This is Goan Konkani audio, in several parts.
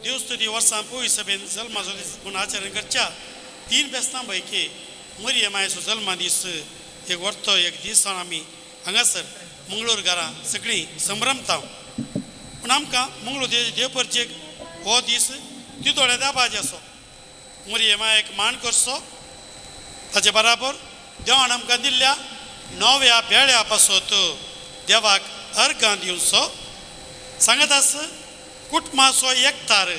देवस्तुती वर्सां पोवी सभेन जल्माचो दीस म्हूण आचरण करच्या तीन बेस्तां पैकी मरिये मायेचो जल्मा दीस एक वर्तो एक दीस आमी हांगासर मंगळूर घरां सगळीं संभ्रमता. पूण आमकां मंगळूर देवपरचेक हो दीस तितोड्या दाबाज आसो मरिये मायेक मान करचो ताचे बराबर देवान आमकां दिल्ल्या नव्या बेळ्या पासत देवाक अर्गां दिवचो. सांगत आस कुटुंबाचो एकतार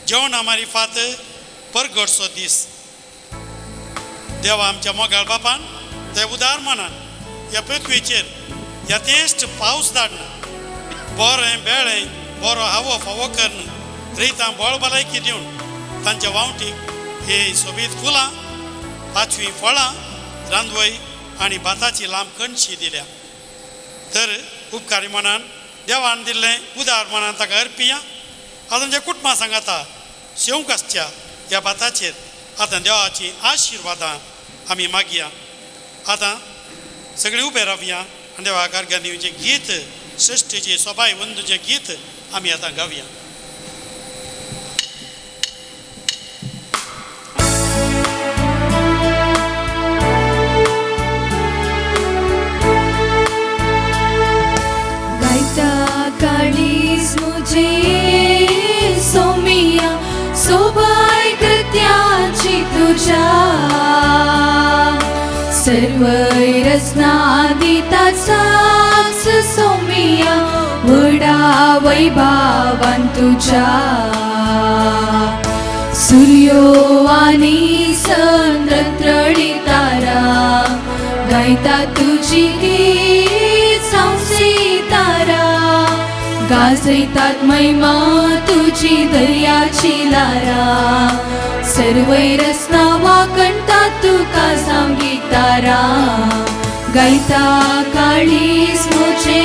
जेवणा मारिफात परगटचो दीस. देवा आमच्या मोगाळ बापान ते उदार मनान ह्या पृथ्वीचेर यथेश्ट पावस धाडना बरें बेळें बरो हावो फावो करून रयतां बळ भलायकी दिवन तांच्या वावटीक हे सोबीत फुलां पाचवीं फळां रांदवय आनी भाताची लांब कणशी दिल्या. तर उपकारी मनान देवान दिल्लें उदार मनान ताका अर्पिया. आतां आमच्या कुटुंबां सांगाता शेवंक आसच्या ह्या भाताचेर आतां देवाची आशिर्वादां आमी मागया. आतां सगळीं उबे रावया आनी देवाक अर्घ्यां दिवचें गीत सृश्टीची सोबाय वंदूचें गीत आमी आतां गावया. गायता काळीज मुझे सोमिया सोबाय कृत्याची तुझ्या सर्वै रचना दिता साक्ष सोमिया व्हडा वैभावान तुझ्या. सूर्यो आनी चंद्र तारा गायता तुझी गीत सांसी तारा गाजयतात महिमा तुझी दर्याची लारा सर्वै रचना वाकणतात तुका सांगितारा गायता काळीज मुझे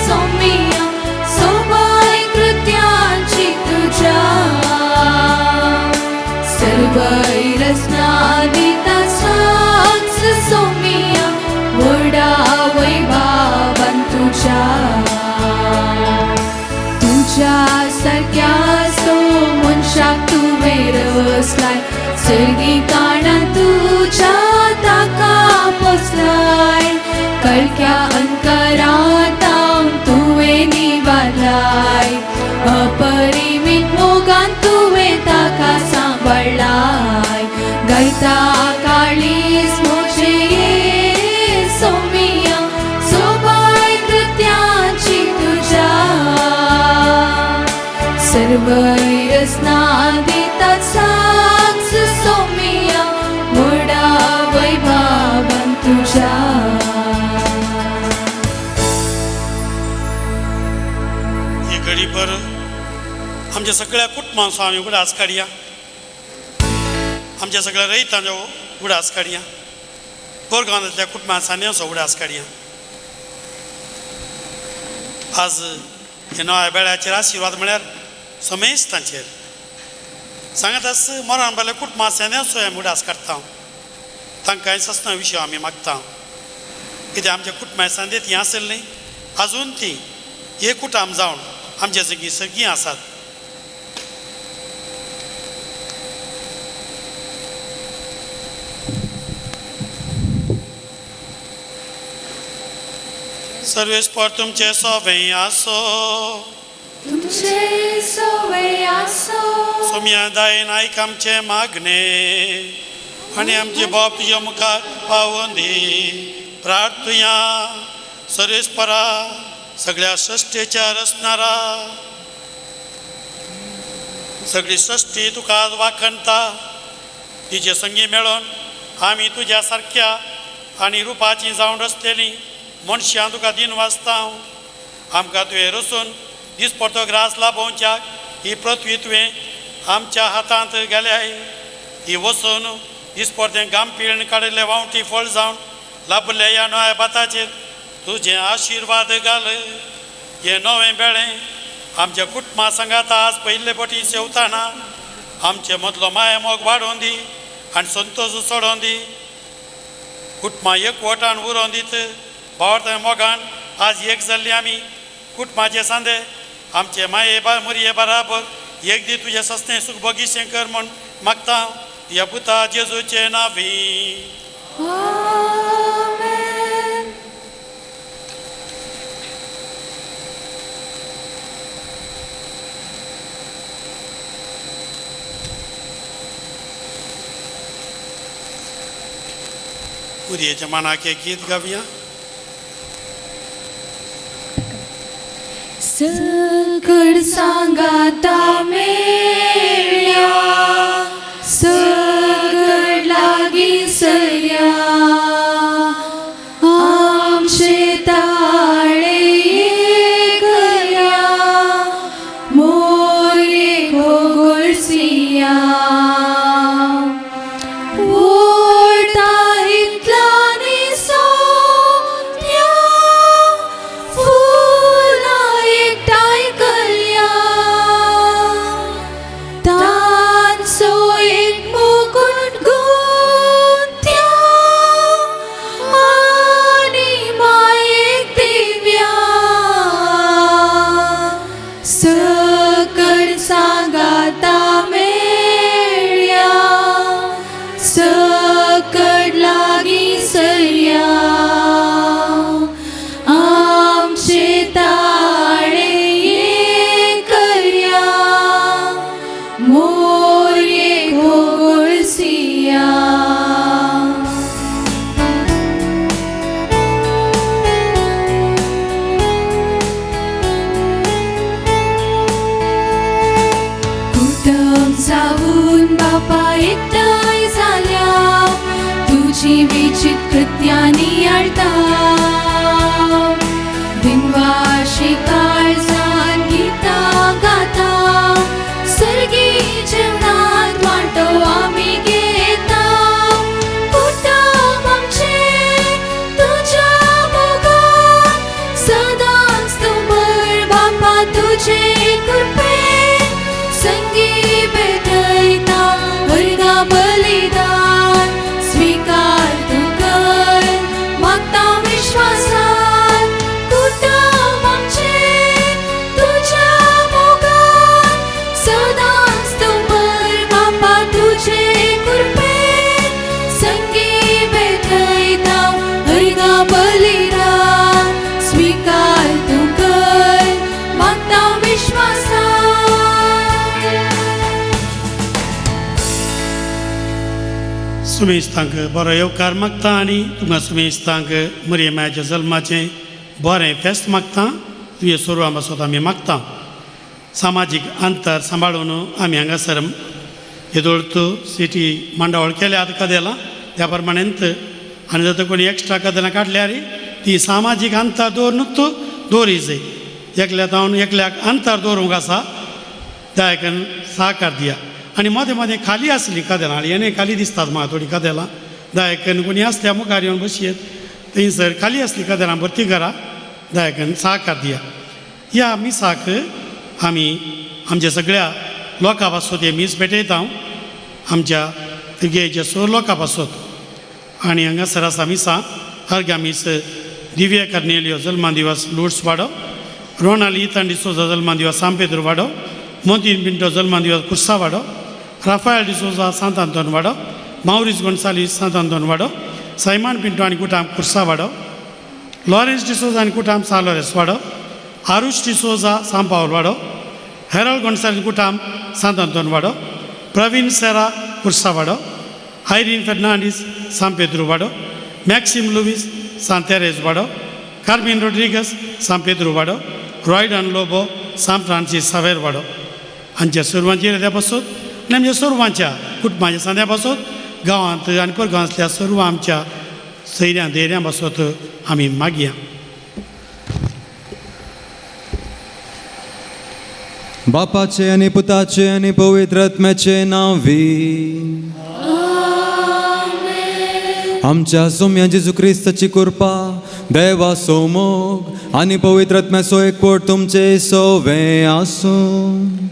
सोमिया सोबाय कृत्यांची तुझ्या सर्वै रचना दिता साक्ष सोमिया व्हडा वैभावान तुझ्या. तुझ्या सारक्या सो मनशाक तुवें रचलाय सर्गी काणा तुझ्या ताका पोसलाय कळक्या अंतरांत तुवें निवारलाय अपरिमीत मोगान तुवें ताका सांबाळलाय. गायता काळीज मुझे सोमिया सोबाय कृत्यांची तुझ्या सर्वै रचना दितात साक्ष सोमिया व्हडा वैभावान तुझ्या. ही घडीभर आमच्या सगळ्या कुटुंबांचो आमी उगडास काडया, आमच्या सगळ्या रयतांचो उगडास काडया, बोरगांवांतल्या कुटुंबां सान्यांचो उगडास काडया. आज हे नव्या बेळाचेर आशिर्वाद म्हळ्यार समेस्तांचेर सांगत आस मरण बाल्या कुटुंबां सान्यांचो आमी उगडास काडटा, तांकां सस्ना विशय आमी मागता. कित्याक आमच्या कुटुंबां सांदे ती आसली आजून ती एक कुटाम जावन आमच्या सगळीं सगळीं आसात. सर्वेस्पर तुमचे सोवे आसो तुमचे सोवे आसो सोम्या दायन आयक आमचे मागणे आनी आमचे बाप तुज्या मुखार पावोन दी. प्रार्थुया सर्वेस्परा सगळ्या सृश्टीच्या रचणारा सगळी सृश्टी तुका वाखणता तिचे संगी मेळोन आमी तुज्या सारक्या आनी रुपाची जावन रचलेली मनशां तुका दिन वाचता. आमकां तुवें रचून दिसपडतो ग्रास लाभोवच्याक ही पृथ्वी तुवें आमच्या हातांत गेल्याय. ही वचून दिसपडतें गांपीण काडिल्लें वावटी फळ जावन लाभले ह्या नव्या भाताचेर तुजें आशिर्वाद घाल. हें नवें बेळें आमच्या कुटुंबा सांगाता आज पयले पटी सेवताना आमचे मदलो माया मोग वाडोवन दी आनी संतोश चडोवन दी. कुटुंबां एकवटान उरोवन दीत भावार्थान मोगान आज एक जाल्ली आमी कुटुंबाचे सांदे आमचे माये मुरये बराबर एक दी तुजें सस्तें सुख भोगीशें कर म्हूण मागता ह्या पुता जेजूचे नांवी. आमेन. मुरयेच्या मनाक एक गीत गावया. सकड सांगाता मेळ्या, सकड लागीं सरया, आमचे ताळे करया, मोरे घोगोळसिया. सुमेस्तांक बरो येवकार मागता आनी तुमकां सुमेस्तांक मरिये मायाच्या जल्माचें बरें फेस्त मागता. तुवें सोरवां पासत आमी मागता. सामाजीक अंतर सांबाळून आमी हांगासर येदोळत सिटी मांडावळ केल्यात कदेलां त्या प्रमाणेंत आनी जर कोणी एक्स्ट्रा कदेलां काडल्यार ती सामाजीक अंतर दवरनूच दवरी जाय. एकल्या जावन एकल्याक अंतर दवरूंक आसा त्या एकान साकार दिया. आनी मदें मदें खाली आसली कदेलां आनी खाली दिसतात म्हाका थोडीं कदेलां दायकन कोणी आसल्या मुखार येवन बसयेत थंयसर खाली आसली कदेलां भरती करा दायकन साकार दिया. ह्या मिसाक आमी आमच्या सगळ्या लोकां पासत हे मीस भेटयता आमच्या तिगेच्या स लोकां पासत. आनी हांगासर आसा मिसां अर्घ्या मीस दिव्या कर्नेलियो जल्मा दिवस लुड्स वाडो, रोनाली इतान डिसोजा जल्मा दिवस सांपेद्र वाडो, मोतीन पिंटो जल्मा दिवस कुर्सा वाडो, राफायल डिसोजा सांत आंतोन वाडो, मावरीस गोन्सालीस सांत आंतोन वाडो, सायमान पिंटो आनी कुटाम कुर्सा वाडो, लॉरेन्स डिसोजा आनी कुटाम सालोरेस वाडो, आरुश डिसोजा सांपावल वाडो, हेरॉल्ड गोन्सालीस कुटाम सांत आंतोन वाडो, प्रवीण सेरा कुर्सा वाडो, आयरीन फेर्नांडीस सांपेद्रू वाडो, मॅक्सिम लुवीस सांत तेरेज वाडो, कार्मीन रोड्रिगस सांपेद्रू वाडो, रॉयडन लोबो सांत फ्रांसीस सावेर वाडो. आमच्या सर्वांची हृदया पासत आनी आमच्या सर्वांच्या कुटुंबाच्या सांद्या पासत गांवांत आनी परगांवांतल्या सर्व आमच्या सैऱ्यां धैर्यां पासत आमी मागया. बापाचे आनी पुताचे आनी पवित्र आत्म्याचे नांवी आमच्या सोम्या जेजू क्रिस्ताची कृपा देवाचो मोग आनी पवित्र आत्म्याचो एकवट तुमचे सवे आसूं.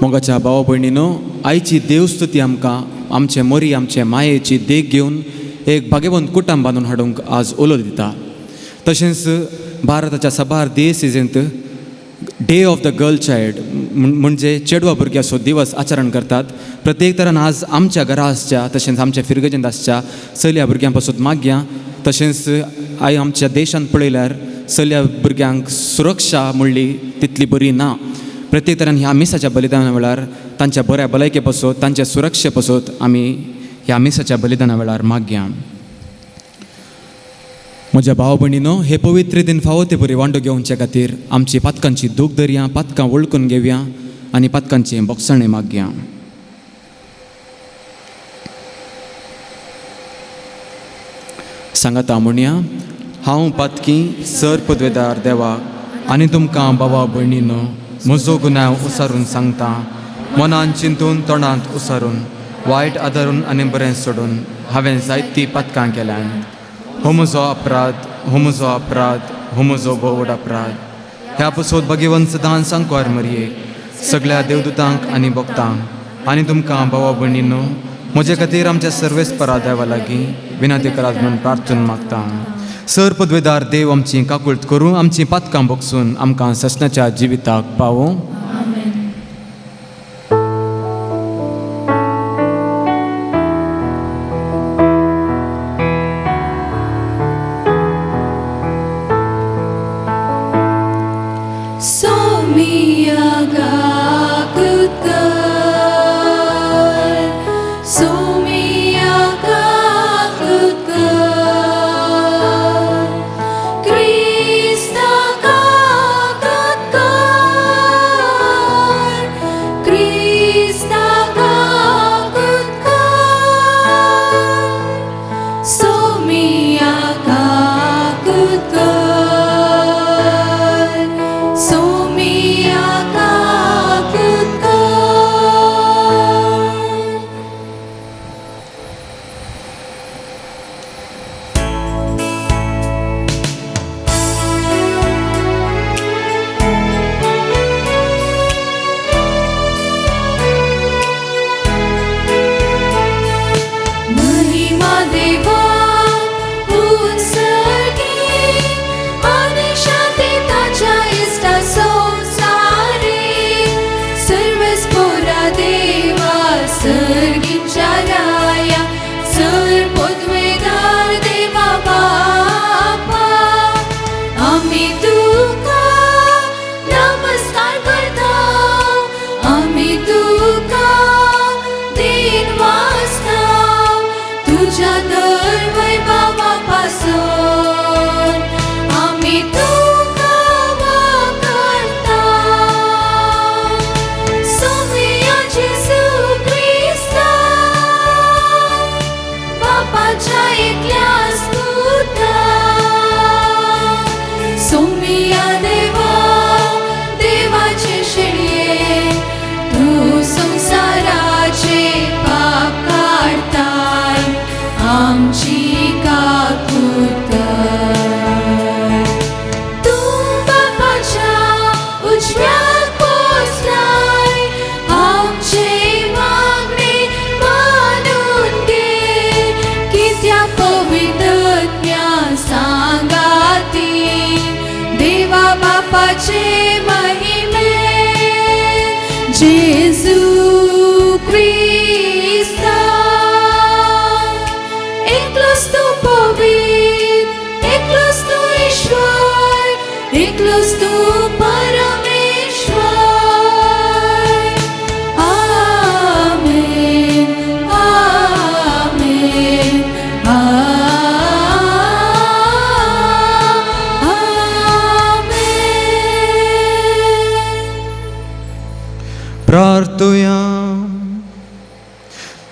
मोगाच्या भावा भयणीनो, आयची देवस्तुती आमकां आमचे मोरी आमचे मायेची देख घेवन एक भाग्यवंत कुटुंब बांदून हाडूंक आज उलो दिता. तशेंच भारताच्या साबार देश day of the girl child म्हणजे चेडवा भुरग्याचो दिवस आचरण करतात. प्रत्येक तरान आज आमच्या घरा आसच्या तशेंच आमच्या फिरगजेंत आसच्या चलया भुरग्यां पासून मागया. तशेंच I आमच्या देशांत पळयल्यार चलया भुरग्यांक सुरक्षा म्हणली तितली बरी ना. प्रत्येक तरान ह्या मिसाच्या बलिदाना वेळार तांच्या बऱ्या भलायके पासत तांच्या सुरक्षे पासत आमी ह्या मिसाच्या बलिदाना वेळार मागया. म्हज्या भाव भयणीनो, हे पवित्र रितीन फावो ते बरी वांटो घेवचे खातीर आमची पातकांची दूख धरया, पातकां वळखून घेवया आनी पातकांचें बोगसाणें मागया. सांगाता म्हणया, हांव पातकी सर पदवेदार देवाक आनी तुमकां बाबा भयणीनो म्हजो गुन्यांव उसारून सांगता. मनान चिंतून तोंडांत उसारून वायट आदारून आनी बरें सोडून हांवें जायतीं पातकां केल्यान. हो म्हजो अपराध, हो म्हजो अपराध, हो म्हजो भोवड अपराध. ह्या पसोत भगेवन सदांच सांकवार मरये सगळ्या देवदूतांक आनी भक्तांक आनी तुमकां भावा भयणीनो म्हजे खातीर आमच्या सर्वेस्परा देवा लागीं विनंती करात म्हूण प्रार्थना मागता. सर पदवेदार देव आमची काकुळट करूं, आमची पातकां भोगसून आमकां ससनाच्या जिविताक पावूं.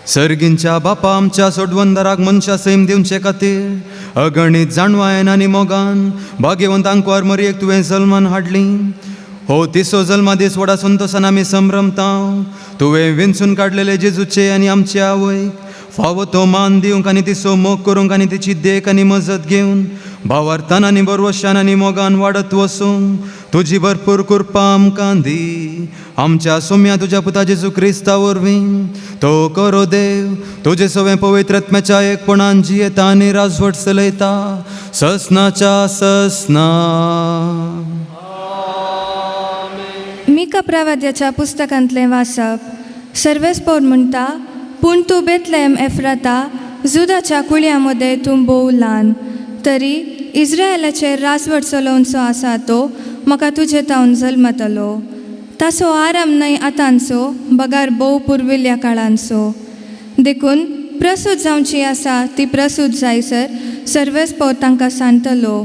सर्गींच्या बापा आमच्या सोडवंदराक मनशा सैम दिवचे खातीर अगणीत जाणवायन आनी मोगान भाग्यवंत आंकवार मरयेक तुवें जल्मान हाडली. हो तिसो जल्मा दीस व्हडा संतोसान आमी संभ्रमता. तुवें विंचून काडलेले जेजूचे आनी आमचे आवयक फावो तो मान दिवंक आनी तिचो मोग करूंक आनी तिची देख आनी मजत घेवन भावार्थान आनी बरवशान आनी मोगान वाडत वसूंक तुजी भरपूर कृपा आमकां दी। आमच्या सोम्या तुज्या पुता जेजू क्रिस्ता वरवीं तो करो देव तुजे सवें पवित्र आत्म्याच्या एकपणान जियेता आनी राजवट चलयता ससनाच्या ससना। मिका प्रवाद्याच्या पुस्तकांतलें वाचप। सर्वेस्पोर म्हणटा, पूण तूं बेतलेम एफ्राता जुदाच्या कुळयां मदें तूं भोव ल्हान, तरी इस्रायलाचेर राजवट चलोवचो आसा तो म्हाका तुजे तावन जल्मतलो। ताचो आराम न्हय आतांचो बगार भोव पुर्विल्ल्या काळांचो। देखून प्रसूत जावची आसा ती प्रसूत जायसर सर्वेस्पोर तांकां सांगतलो।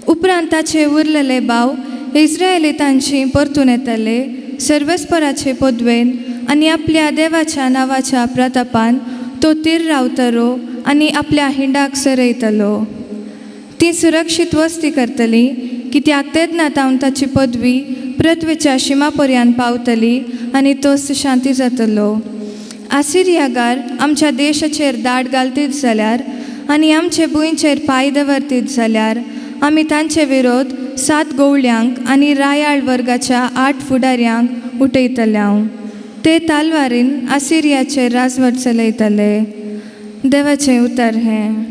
उपरांत ताचे उरलेले भाव इस्रायलितांची परतून येतले सर्वेस्पराचे पदवेन आनी आपल्या देवाच्या नांवाच्या प्रतापान तो तीर रावतलो आनी आपल्या हिंडाक सरयतलो। ती सुरक्षीत वस्ती करतली कित्याक तेन्ना तावन ताची पदवी पृथ्वीच्या शिमा पर्यंत पावतली आनी तोच शांती जातलो। आसिरियागार आमच्या देशाचेर दाट घालतीत जाल्यार आनी आमचे भुंयचेर पांय दवरतीत जाल्यार आमी तांचे विरोध 7 गोवळ्यांक आनी रायाळ वर्गाच्या 8 फुडाऱ्यांक उठयतले। ते तालवारीन आसिरियाचेर राजवट चलयतले। देवाचें उतर हें।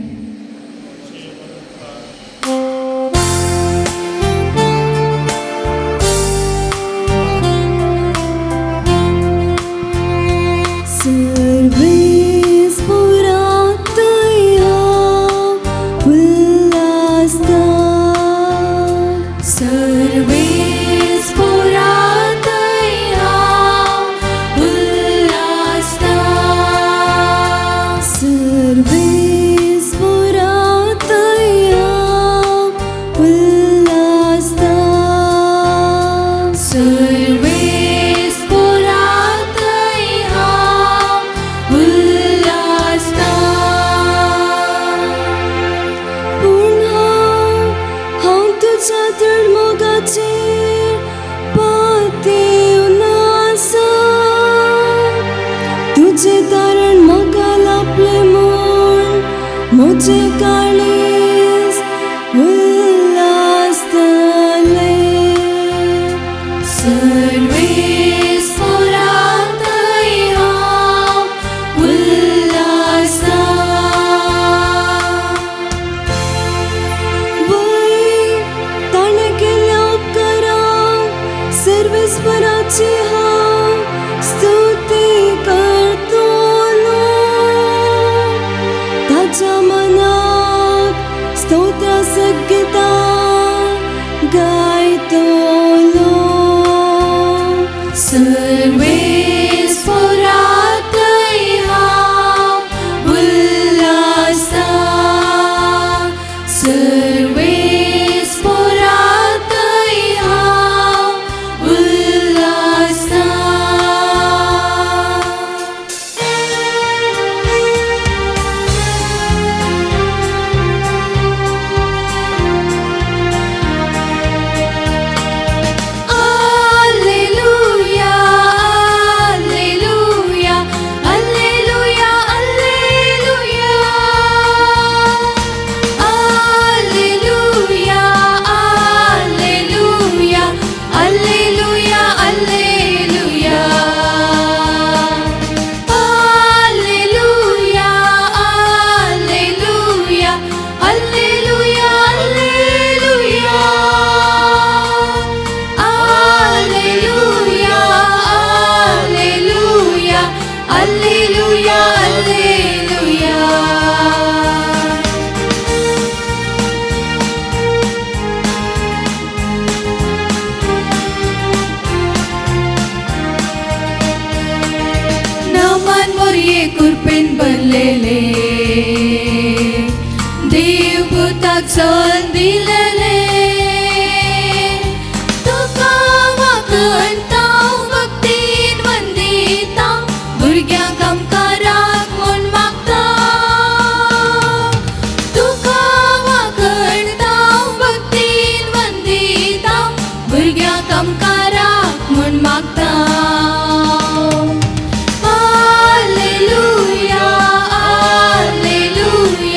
Alleluia,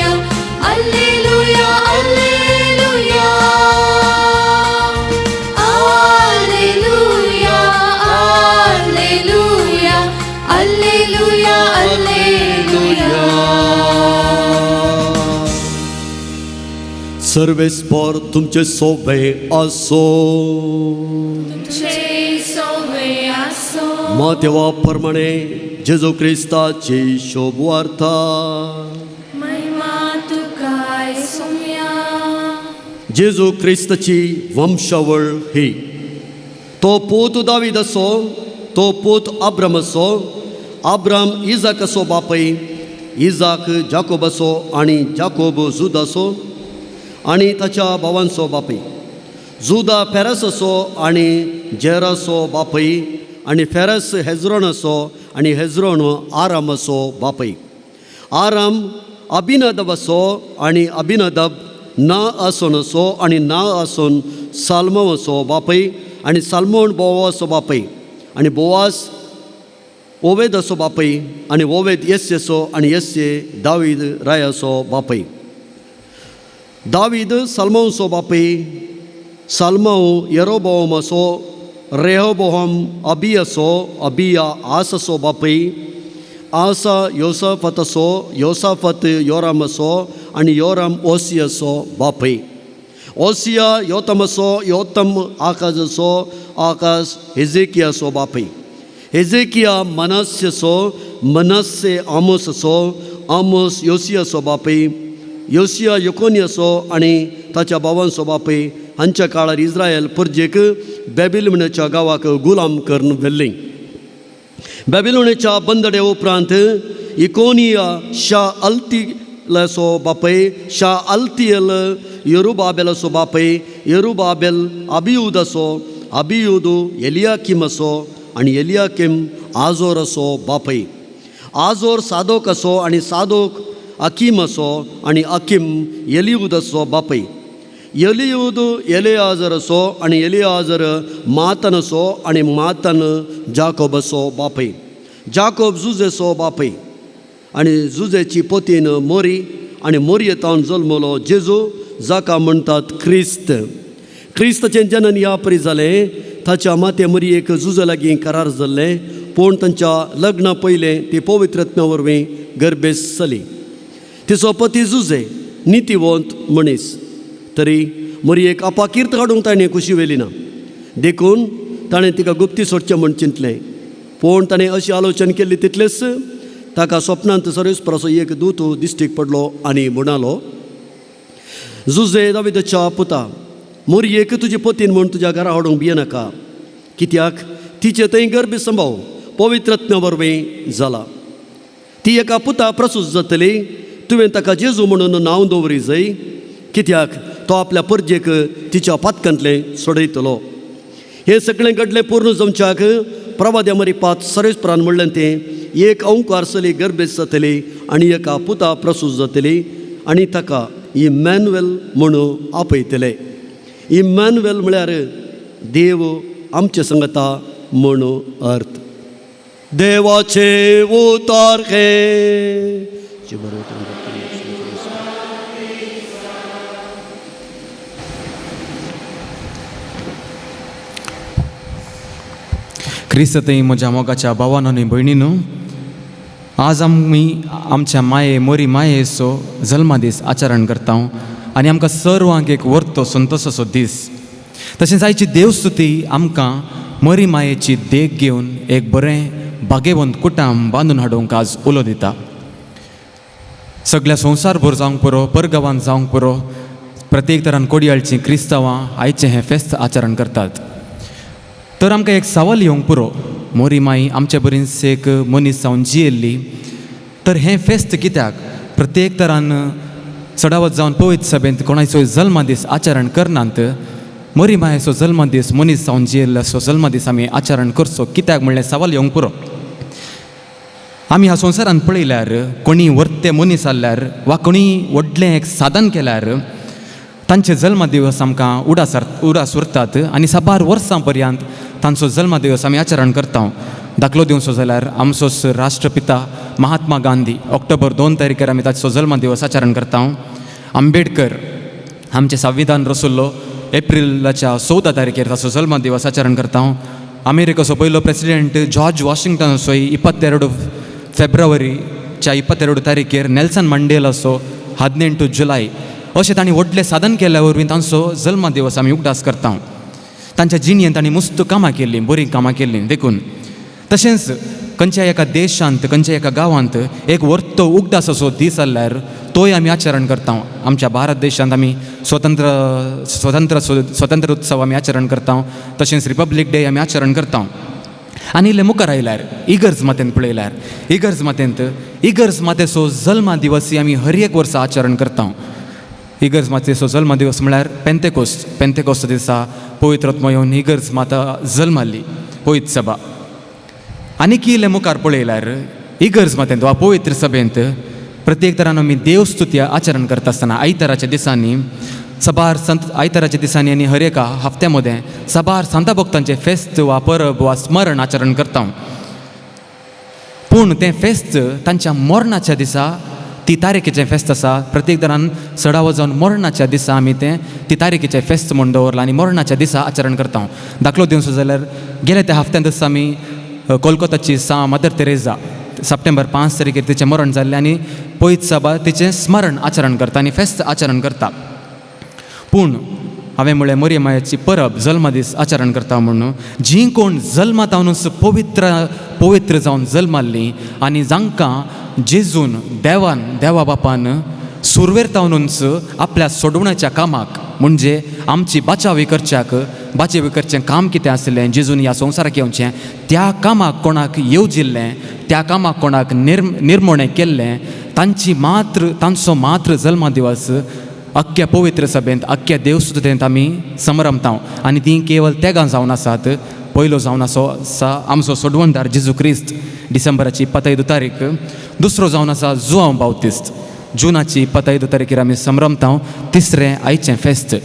Alleluia, Alleluia. सर्वेस्पर तुमचे सोबे आसो. मातेवा प्रमाणे जेजू क्रिस्ताची शोभवार्ता. जेजू क्रिस्ताची वंशावळ ही. तो पूत दावीद असो, तो पूत आब्राम असो, आब्राम इजाक असो बापय, इजाक जाकोब असो आनी जाकोब जुदा असो आनी ताच्या भावांचो बापय. जुदा फेरस असो आनी जेरासो बापय आनी फेरस हेज्रोन असो आनी हेज्रोन आराम असो बापय. आराम अभिनदब असो आनी अभिनदब ना आसून असो आनी ना आसून साल्मो असो बापय आनी साल्मोन बोवासो बापय आनी बोवास ओवेद असो बापय आनी ओवेद येस्येसो आनी येस्ये दावीद रायासो बापय. दावीद साल्मांवचो बापय, साल्मांव येरोबोम असो, रेहोबोहम अबियासो, अबिया आसासो बापय, आसा योसाफत असो, योसाफत योराम असो आनी योराम ओसियासो बापय. ओसिया योतम असो, योतम आकाज असो, आकाज हेजेकियासो बापय. हेजेकिया मनस्यसो, मनस्से आमोस असो, आमोस योसियासो बापय, योसिया योकोनियासो आनी ताच्या भावांचो बापय. हांच्या काळार इस्रायल परजेक बॅबिलोनाच्या गांवाक गुलाम करून व्हेल्ली. बॅबिलोनाच्या बंदडे उपरांत इकोनिया शा अल्तिलाचो बापय, शा अल्तियल यरुबाबेलाचो बापय, यरुबाबेल अबियुदाचो, अबियुद एलियाकिम असो आनी एलियाकिम आजोर असो बापय. आजोर सादोक असो आनी सादोक अकीम असो आनी अकीम एलियूद असो बापय. एलियूद एलियाजर असो आनी एलियाजर मातन असो आनी मातन जाकोब असो बापय. जाकोब जुजेचो बापय आनी जुजेची पोतीन मोरी आनी मोरयेतावन जल्मलो जेजू जाका म्हणटात क्रिस्त. क्रिस्ताचें जनन ह्या परी जालें. ताच्या माते मोरयेक जुजे लागीं करार जाल्लें, पूण तांच्या लग्ना पयलें ती पवित्रत्म्या वरवीं गर्भेस्त जाली. तिचो पती जुजे नितीवंत मनीस, तरी मोरयेक अपाकीर्त हाडूंक ताणें खुशी व्हेली ना, देखून ताणें तिका गुप्ती सोडचें म्हूण चिंतलें. पूण ताणें अशी आलोचन केल्ली तितलेंच ताका स्वप्नांत सर्वेस्पराचो एक दूत दिश्टीक पडलो आनी म्हणालो, जुजे दाविदाच्या पुता, मोरयेक तुजी पतीन म्हूण तुज्या घरा हाडूंक भियेनाका, कित्याक तिचे थंय गर्भ संभाव पवित्रत्म्या वरवीं जाला. ती एका पुता प्रसूत जातली, तुवें ताका जेजू म्हणून नांव दवरी जाय, कित्याक तो आपल्या परजेक तिच्या पातकांतलें सोडयतलो. हें सगळें घडलें पूर्ण जमच्याक प्रवाद्या मरिपात सर्वेस्परान म्हणलें तें एक अंकार चली गर्भेस्त जातली आनी एका पुता प्रसूत जातली आनी ताका इमॅन्युएल म्हणून आपयतले. इमॅन्युएल म्हळ्यार देव आमचे संगता म्हणून अर्थ. देवाचे उतार हे. क्रिस्तय म्हज्या मोगाच्या भावान आनी भयणीनू, आज आमी आमच्या माये मोरी मायेचो जल्मदीस आचरण करता आनी आमकां सर्वांक एक वर्तो संतोसाचो दीस. तशेंच आयची देवस्तुती आमकां मोरी मायेची देख घेवन एक बरें भागेवंत कुटाम बांदून हाडूंक आज उलो दिता. सगळ्या संवसारभर जावंक पुरो, परगांवांत जावंक पुरो, प्रत्येक तरान कोडयाळचीं क्रिस्तांवां आयचें हें फेस्त आचरण करतात. तर आमकां एक सवाल येवंक पुरो, मोरी माई आमचे बरीच एक मनीस जावन जियेल्ली, तर हें फेस्त कित्याक प्रत्येक तरान चडावत जावन पवित्र सभेंत कोणाचो जल्मदीस आचरण करनात? मोरी मायेचो जल्मदीस मनीस जावन जियेल्लो जल्मदीस आमी आचरण करचो कित्याक म्हणलें सवाल येवंक पुरो. आमी ह्या संवसारांत पळयल्यार कोणी वर्ते मनीस आसल्यार वा कोणी व्हडलें एक साधन केल्यार तांचे जल्मदिवस आमकां उडास उरतात आनी साबार वर्सां पर्यंत तांचो जल्मदिवस आमी आचरण करता. दाखलो दिवचो जाल्यार आमचोच राष्ट्रपिता महात्मा गांधी ऑक्टोबर 2 तारखेर आमी ताचो जल्मदिवस आचरण करता. आंबेडकर आमचें संविधान रचल्लो एप्रिलाच्या 14 तारखेर ताचो जल्मदिवस आचरण करता. अमेरिकेचो पयलो प्रेसिडेंट जॉर्ज वॉशिंग्टनाचोय 22 फेब्रुवारीच्या 22 तारखेर, नेल्सन मंडेलाचो 18 जुलय अशें तांणी व्हडलें साधन केल्या वरवीं तांचो जल्म दिवस आमी उगडास करता. तांच्या जिणेंत तांणी मुस्त कामां केल्लीं, बरीं कामां केल्लीं. देखून तशेंच खंयच्या एका देशांत, खंयच्या एका गांवांत एक वर्तो उगडास असो दीस जाल्यार तोय आमी आचरण करता. आमच्या भारत देशांत आमी स्वतंत्र स्वतंत्र स्वतंत्र उत्सव आमी आचरण करता, तशेंच रिपब्लीक डे आमी आचरण करता. आनी इल्लें मुखार आयल्यार इगर्ज मातेंत पळयल्यार इगर्ज मातेंत इगर्ज मातेचो जल्मा दिवस आमी हर एक वर्सा आचरण करता. इगर्ज मातेचो जल्मा दिवस म्हळ्यार पेंतेकोस्त. पेंतेकोस्त दिसा पवित्र आत्मो येवन इगर्ज माता जल्माली पवित्र सभा. आनी इल्लें मुखार पळयल्यार इगर्ज मातेंत वा पवित्र सभेंत प्रत्येक तरान आमी देवस्तुती आचरण करता आसतना आयताराच्या दिसांनी सबार संत आयताराच्या दिसांनी आनी हर एका हप्त्या मदें सबार संता भक्तांचें फेस्त वा परब वा स्मरण आचरण करता. पूण तें फेस्त तांच्या मरणाच्या दिसा ती तारीखेचें फेस्त आसा. प्रत्येक तरान सडावो जावन मरणाच्या दिसा आमी तें ती तारीखेचें फेस्त म्हूण दवरलां आनी मरणाच्या दिसा आचरण करता. दाखलो दिवचो जाल्यार गेल्या त्या हप्त्यांतच आमी कोलकोताची सा मदर तेरेजा सप्टेंबर 5 तारखेर तिचें मरण जाल्लें आनी पयत सभा तिचें स्मरण आचरण करता आनी फेस्त आचरण करता. पूण हांवें म्हळें मोरये मायेची परब जल्मदीस आचरण करता म्हणून जीं कोण जल्मातावनूच पवित्र पवित्र जावन जल्माल्लीं आनी जांकां जेजून देवान देवा बापान सुरवेर तावनूच आपल्या सोडवण्याच्या कामाक म्हणजे आमची बाचावी करच्याक बाचावी करचें काम कितें आसलें जेजून ह्या संवसाराक येवचें त्या कामाक कोणाक येवजिल्लें त्या कामाक कोणाक निर्मणें केल्लें तांची मात्र तांचो मात्र जल्मा दिवस अख्ख्या पवित्र सभेंत अख्ख्या देवस्तुतेंत आमी समरमता. आनी तीं केवल तेगां जावन आसात. पयलो जावन आसो आसा आमचो सोडवणदार जेजू क्रिस्त डिसेंबराची 25 तारीख. दुसरो जावन आसा जुआंव बावतिस्त जुनाची 25 तारखेर आमी समरमता. तिसरें आयचें फेस्त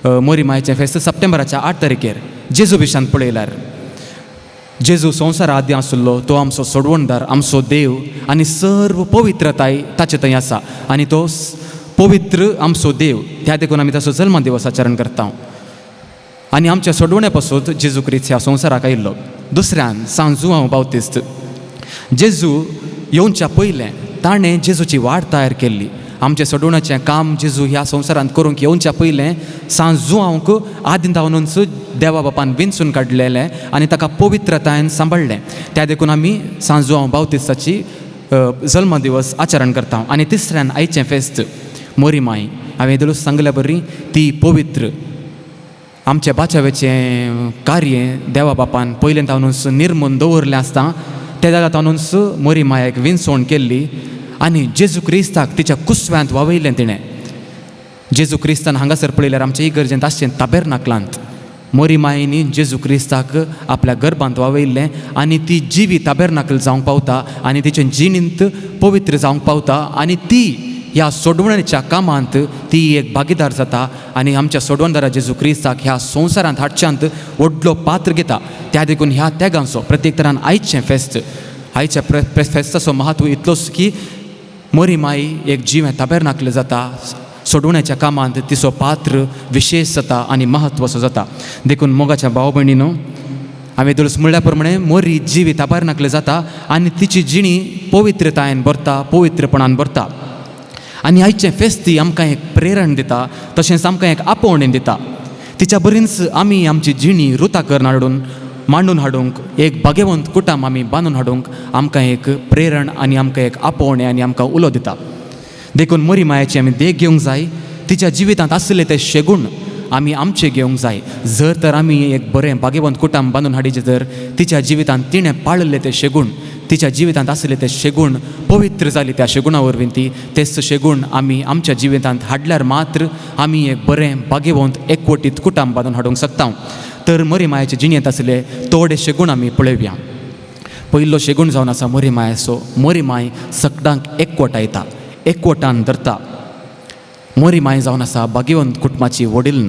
मोरी मायचें फेस्त सप्टेंबराच्या 8 तारखेर. जेजू विशांत पळयल्यार जेजू संवसारा आदी आशिल्लो तो आमचो सोडवणदार आमचो देव आनी सर्व पवित्रताय ताचे थंय आसा आनी तो पवित्र आमचो देव त्या देखून आमी ताचो जल्म दिवस आचरण करता. आनी आमच्या सोडवण्या पासून जेजू क्रिस्त ह्या संवसाराक आयिल्लो. दुसऱ्यान सांत जुआंव बावतिस्त जेजू येवच्या पयलें ताणें जेजूची वाट तयार केल्ली. आमचें सोडवण्याचें काम जेजू ह्या संवसारांत करूंक येवच्या पयलें सांत जुआंवक आदीं धांवनूच देवा बापान विंचून काडलेलें आनी ताका पवित्रतायेन सांबाळ्ळें. त्या देखून आमी सांत जुआंव बावतिस्ताची जल्म दिवस आचरण करता. आनी तिसऱ्यान आयचें फेस्त मोरी माई हांवें येदोळूच सांगल्या बरी ती पवित्र आमच्या बाचावेचें कार्य देवा बापान पयलें तावनूच निर्मून दवरलें आसता त्या जाग्यार तावनूच मोरी मायेक विंचवण केल्ली आनी जेजू क्रिस्ताक तिच्या कुसव्यांत वावयलें तिणें. जेजू क्रिस्तान हांगासर पळयल्यार आमच्या इगर्जेंत आसचें ताबेरनाकलांत मोरी मायेनी जेजू क्रिस्ताक आपल्या गर्भांत वावयल्लें आनी ती जिवी ताबेरनाकल जावंक पावता आनी तिचे जिणेंत पवित्र जावंक पावता आनी ती ह्या सोडवणेच्या कामांत ती एक भागीदार जाता आनी आमच्या सोडवणदारा जेजू क्रिस्ताक ह्या संवसारांत हाडच्यांत व्हडलो पात्र घेता. त्या देखून ह्या त्यागांचो प्रत्येक तरान आयचें फेस्त आयच्या फेस्ताचो महत्व इतलोच की मोरी माई एक जीव ताबेरनाकले जाता सोडवण्याच्या कामांत तिचो पात्र विशेश जाता आनी महत्वाचो जाता. देखून मोगाच्या भाव भयणीनो हांवें दुरुस्त म्हणल्या प्रमाणे मोरी जिवी ताबेरनाकले जाता आनी तिची जिणी पवित्रतायेन भरता पवित्रपणान भरता. आनी आयचें फेस्त आमकां एक प्रेरण दिता तशेंच आमकां एक आपोवणें दिता. तिच्या बरींच आमी आमची जिणी रुता करून हाडून मांडून हाडूंक एक भाग्यवंत कुटाम आमी बांदून हाडूंक आमकां एक प्रेरण आनी आमकां एक आपोवणें आनी आमकां उलो दिता. देखून मोरी मायेची आमी देख घेवंक जाय. तिच्या जिवितांत आशिल्ले ते शेगूण आमी आमचे घेवंक जाय. जर तर आमी एक बरें भाग्यवंत कुटाम बांदून हाडीचें तर तिच्या जिवितांत तिणें पाळिल्ले ते शेगूण तिच्या जिवितांत आशिल्ले ते शेगूण पवित्र जाली त्या शेगुणा वरवीं ती तेच शेगूण आमी आमच्या जिवितांत हाडल्यार मात्र आमी एक बरें भाग्यवंत एकवटीत कुटाम बांदून हाडूंक शकता. तर मोरी मायेचे जिणेंत आशिल्ले थोडे शेगूण आमी पळोवया. पयलो शेगूण जावन आसा मोरी मायेचो. मोरी माय सगळ्यांक एकवटायता एकवटान धरता. मोरी माय जावन आसा भाग्यवंत कुटुंबाची वडील.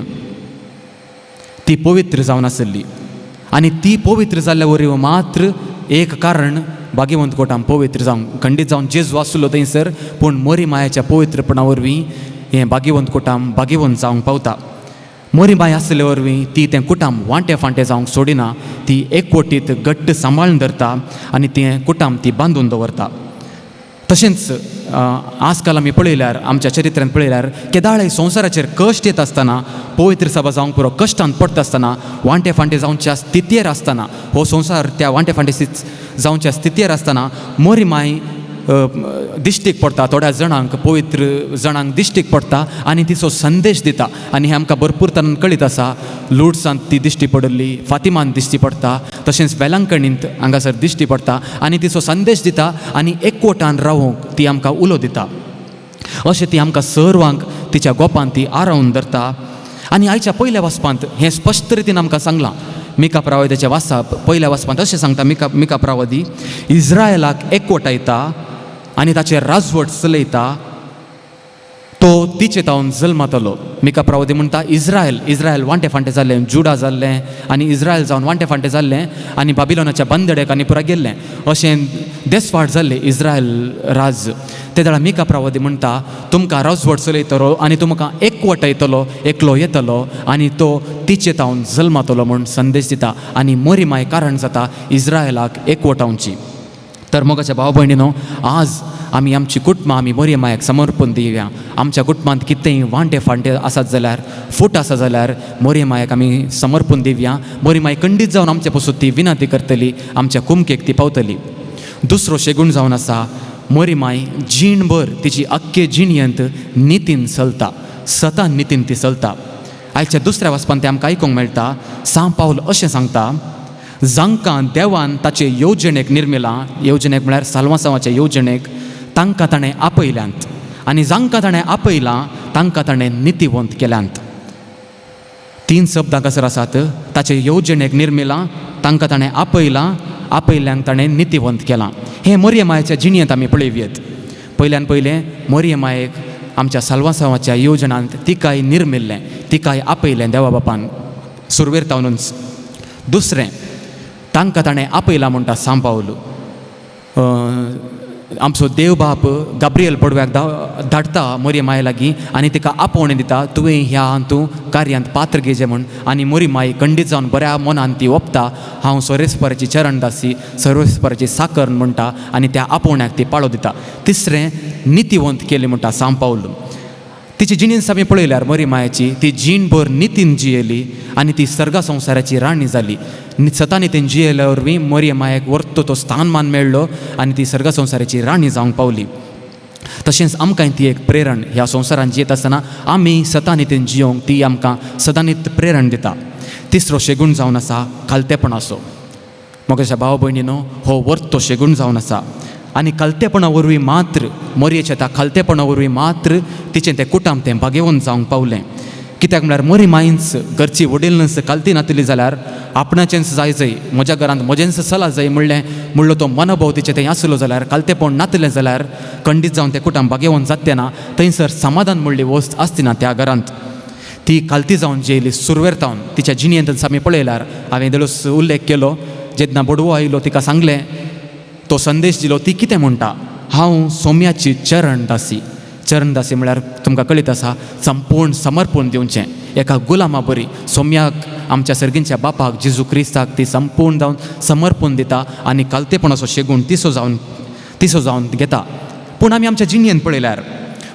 ती पवित्र जावन आशिल्ली आनी ती पवित्र जाल्ल्या वरवीं मात्र एक कारण भाग्यवंत कोटाम पवित्र जावंक खंडीत जावन जेजू आसलो थंयसर पूण मोरी मायेच्या पवित्रपणा वरवीं हें भाग्यवंत कुटाम भाग्यवंत जावंक पावता. मोरी माय आसले वरवीं ती तें कुटाम वांटे फांटे जावंक सोडिना ती एकवटीत घट्ट सांबाळून धरता आनी तें कुटाम ती बांदून दवरता. तशेंच आजकाल आमी पळयल्यार आमच्या चरित्र्यान पळयल्यार केदाळे संवसाराचेर कश्ट येत आसतना, पवित्र सभा जावंक पुरो कश्टान पडटा आसतना, वांटे फांटे जावच्या स्थितीर आसतना, हो संवसार त्या वांटे फांटे जावच्या स्थितीर आसतना मोरी माय दिश्टीक पडटा थोड्या जाणांक, पवित्र जाणांक दिश्टीक पडटा आनी तिचो संदेश दिता. आनी हें आमकां भरपूर तरान कळीत आसा. लुड्सांत ती दिश्टी पडिल्ली, फातिमान दिश्टी पडटा, तशेंच वेलांकणींत हांगासर दिश्टी पडटा आनी तिचो संदेश दिता आनी एकवटान रावूंक ती आमकां उलो दिता. अशें ती आमकां सर्वांक तिच्या गोपान ती आरावन धरता. आनी आयच्या पयल्या वाचपांत हें स्पश्ट रितीन आमकां सांगलां. मिका प्रावद्याचें वाचप पयल्या वाचपांत अशें सांगता, मिका मिका प्रावदी इज्रायलाक एकवटायता आनी ताचेर राजवट चलयता, तो तिचे तावन जल्मातलो. मिका प्रावदी म्हणटा इज्रायल इज्रायल वांटे फांटे जाल्लें, जुडा जाल्लें आनी इज्रायल जावन वांटे फांटे जाल्लें आनी बाबिलोनाच्या बंदडेक आनी पुरा गेल्लें, अशें देसवाट जाल्लें इज्रायल राज. ते वेळार मिका प्रावदी म्हणटा तुमकां राजवट चलयतलो आनी तुमकां एकवटायतलो, एकलो येतलो आनी तो तिचे तावन जल्मातलो म्हूण संदेश दिता. आनी मोरी माय कारण जाता इज्रायलाक एकवटावची. तर मोगाच्या भाव भयणीनो, आज आमी आमची कुटुंबां आमी मोरी मायेक समर्पण दिवया. आमच्या कुटुंबांत कितेंय वांटे फांटे आसात जाल्यार, फूट आसा जाल्यार मोरी मायेक आमी समर्पण दिवया. मोरी माय खंडीत जावन आमचे पसून ती विनंती करतली, आमच्या कुमकेक ती पावतली. दुसरो शेगूण जावन आसा, मोरी माय जीणभर तिची अख्खे जिणयंत नितीन चलता, सता नितीन ती चलता. आयच्या दुसऱ्या वाचपान तें आमकां आयकूंक मेळटा. सांव पावल अशें सांगता, जांकां देवान ताचे येवजणेक निर्मिलां, येवजणेक म्हळ्यार साल्वासांवाचे येवजणेक, तांकां ताणें आपयल्यांत आनी जांकां ताणें आपयलां तांकां ताणें नितीवंत केल्यांत. तीन शब्द हांगासर आसात, ताचे येवजणेक निर्मिलां, तांकां ताणें आपयलां, आपयल्ल्यांक ताणें नितीवंत केलां. हें मोरये मायेच्या जिणेंत आमी पळोवयेत. पयल्यान पयलें मोरये मायेक आमच्या साल्वासांवाच्या येवजणांत तिकाय निर्मिल्लें, तिकाय आपयलें देवा बापान सुरवेर तावनूच. दुसरें, तांकां ताणें आपयलां म्हणटा सांव पावल. आमचो देव बाप गाब्रियल पडव्याक धाडटा मोरी माये लागीं आनी तिका आपोवणें दिता, तुवें ह्या हातूं कार्यांत पात्र घेवचें म्हूण. आनी मोरी माई खंडीत जावन बऱ्या मनान ती ओपता, हांव सर्वेस्पराची चरणदासी, सर्वेस्पराची साकर म्हणटा आनी त्या आपोवण्याक ती पाळो दिता. तिसरें, नितीवंत केली म्हणटा सांव पावल. तिची जिणेंत आमी पळयल्यार मोरी मायाची ती जीणभर नितीन जियेली आनी ती सर्गा संवसाराची राणी जाली. सता नितीन जियेल्या वरवीं मोरी मायेक वर्तो तो स्थानमान मेळ्ळो आनी ती सर्गा संवसाराची राणी जावंक पावली. तशेंच आमकां ती एक प्रेरण ह्या संवसारांत जियेत आसतना आमी सता नितीन जियोंक ती आमकां सदांनीत प्रेरण दिता. तिसरो शेगूण जावन आसा खालतेपणाचो. मोगाच्या भाव भयणीनो, हो वर्तो शेगूण जावन आसा आनी खालतेपणा वरवीं मात्र, मोरयेच्या त्या खालतेपणा वरवीं मात्र तिचें तें कुटाम तें भागेवन जावंक पावलें. कित्याक म्हळ्यार मोरी मायंच घरची वडील खालती नातली जाल्यार आपणाचेंच जाय जय, म्हज्या घरांत म्हजेंच चला जाय म्हणलें म्हणलो तो मनोभाव तिचें तें आसलो जाल्यार, खालतेपण नातलें जाल्यार खंडीत जावन तें कुटाम भागेवन जातलें ना. थंयसर समाधान म्हणली वस्त आसती ना त्या घरांत. ती खालती जावन जेयली सुरवेर तावन तिच्या जिणेंत आमी पळयल्यार, हांवें दळूस उल्लेख केलो, जेन्ना बडवो आयलो तिका सांगलें, तो संदेश दिलो, ती कितें म्हणटा, हांव सोम्याची चरणदासी. चरणदासी म्हळ्यार तुमकां कळीत आसा, संपूर्ण समर्पण दिवचें एका गुलामा बरी. सोम्याक, आमच्या सर्गींच्या बापाक जेजू क्रिस्ताक ती संपूर्ण जावन समर्पण दिता आनी कालतेपणाचो शेगूण तिसो जावन घेता. पूण आमी आमच्या जिणेंत पळयल्यार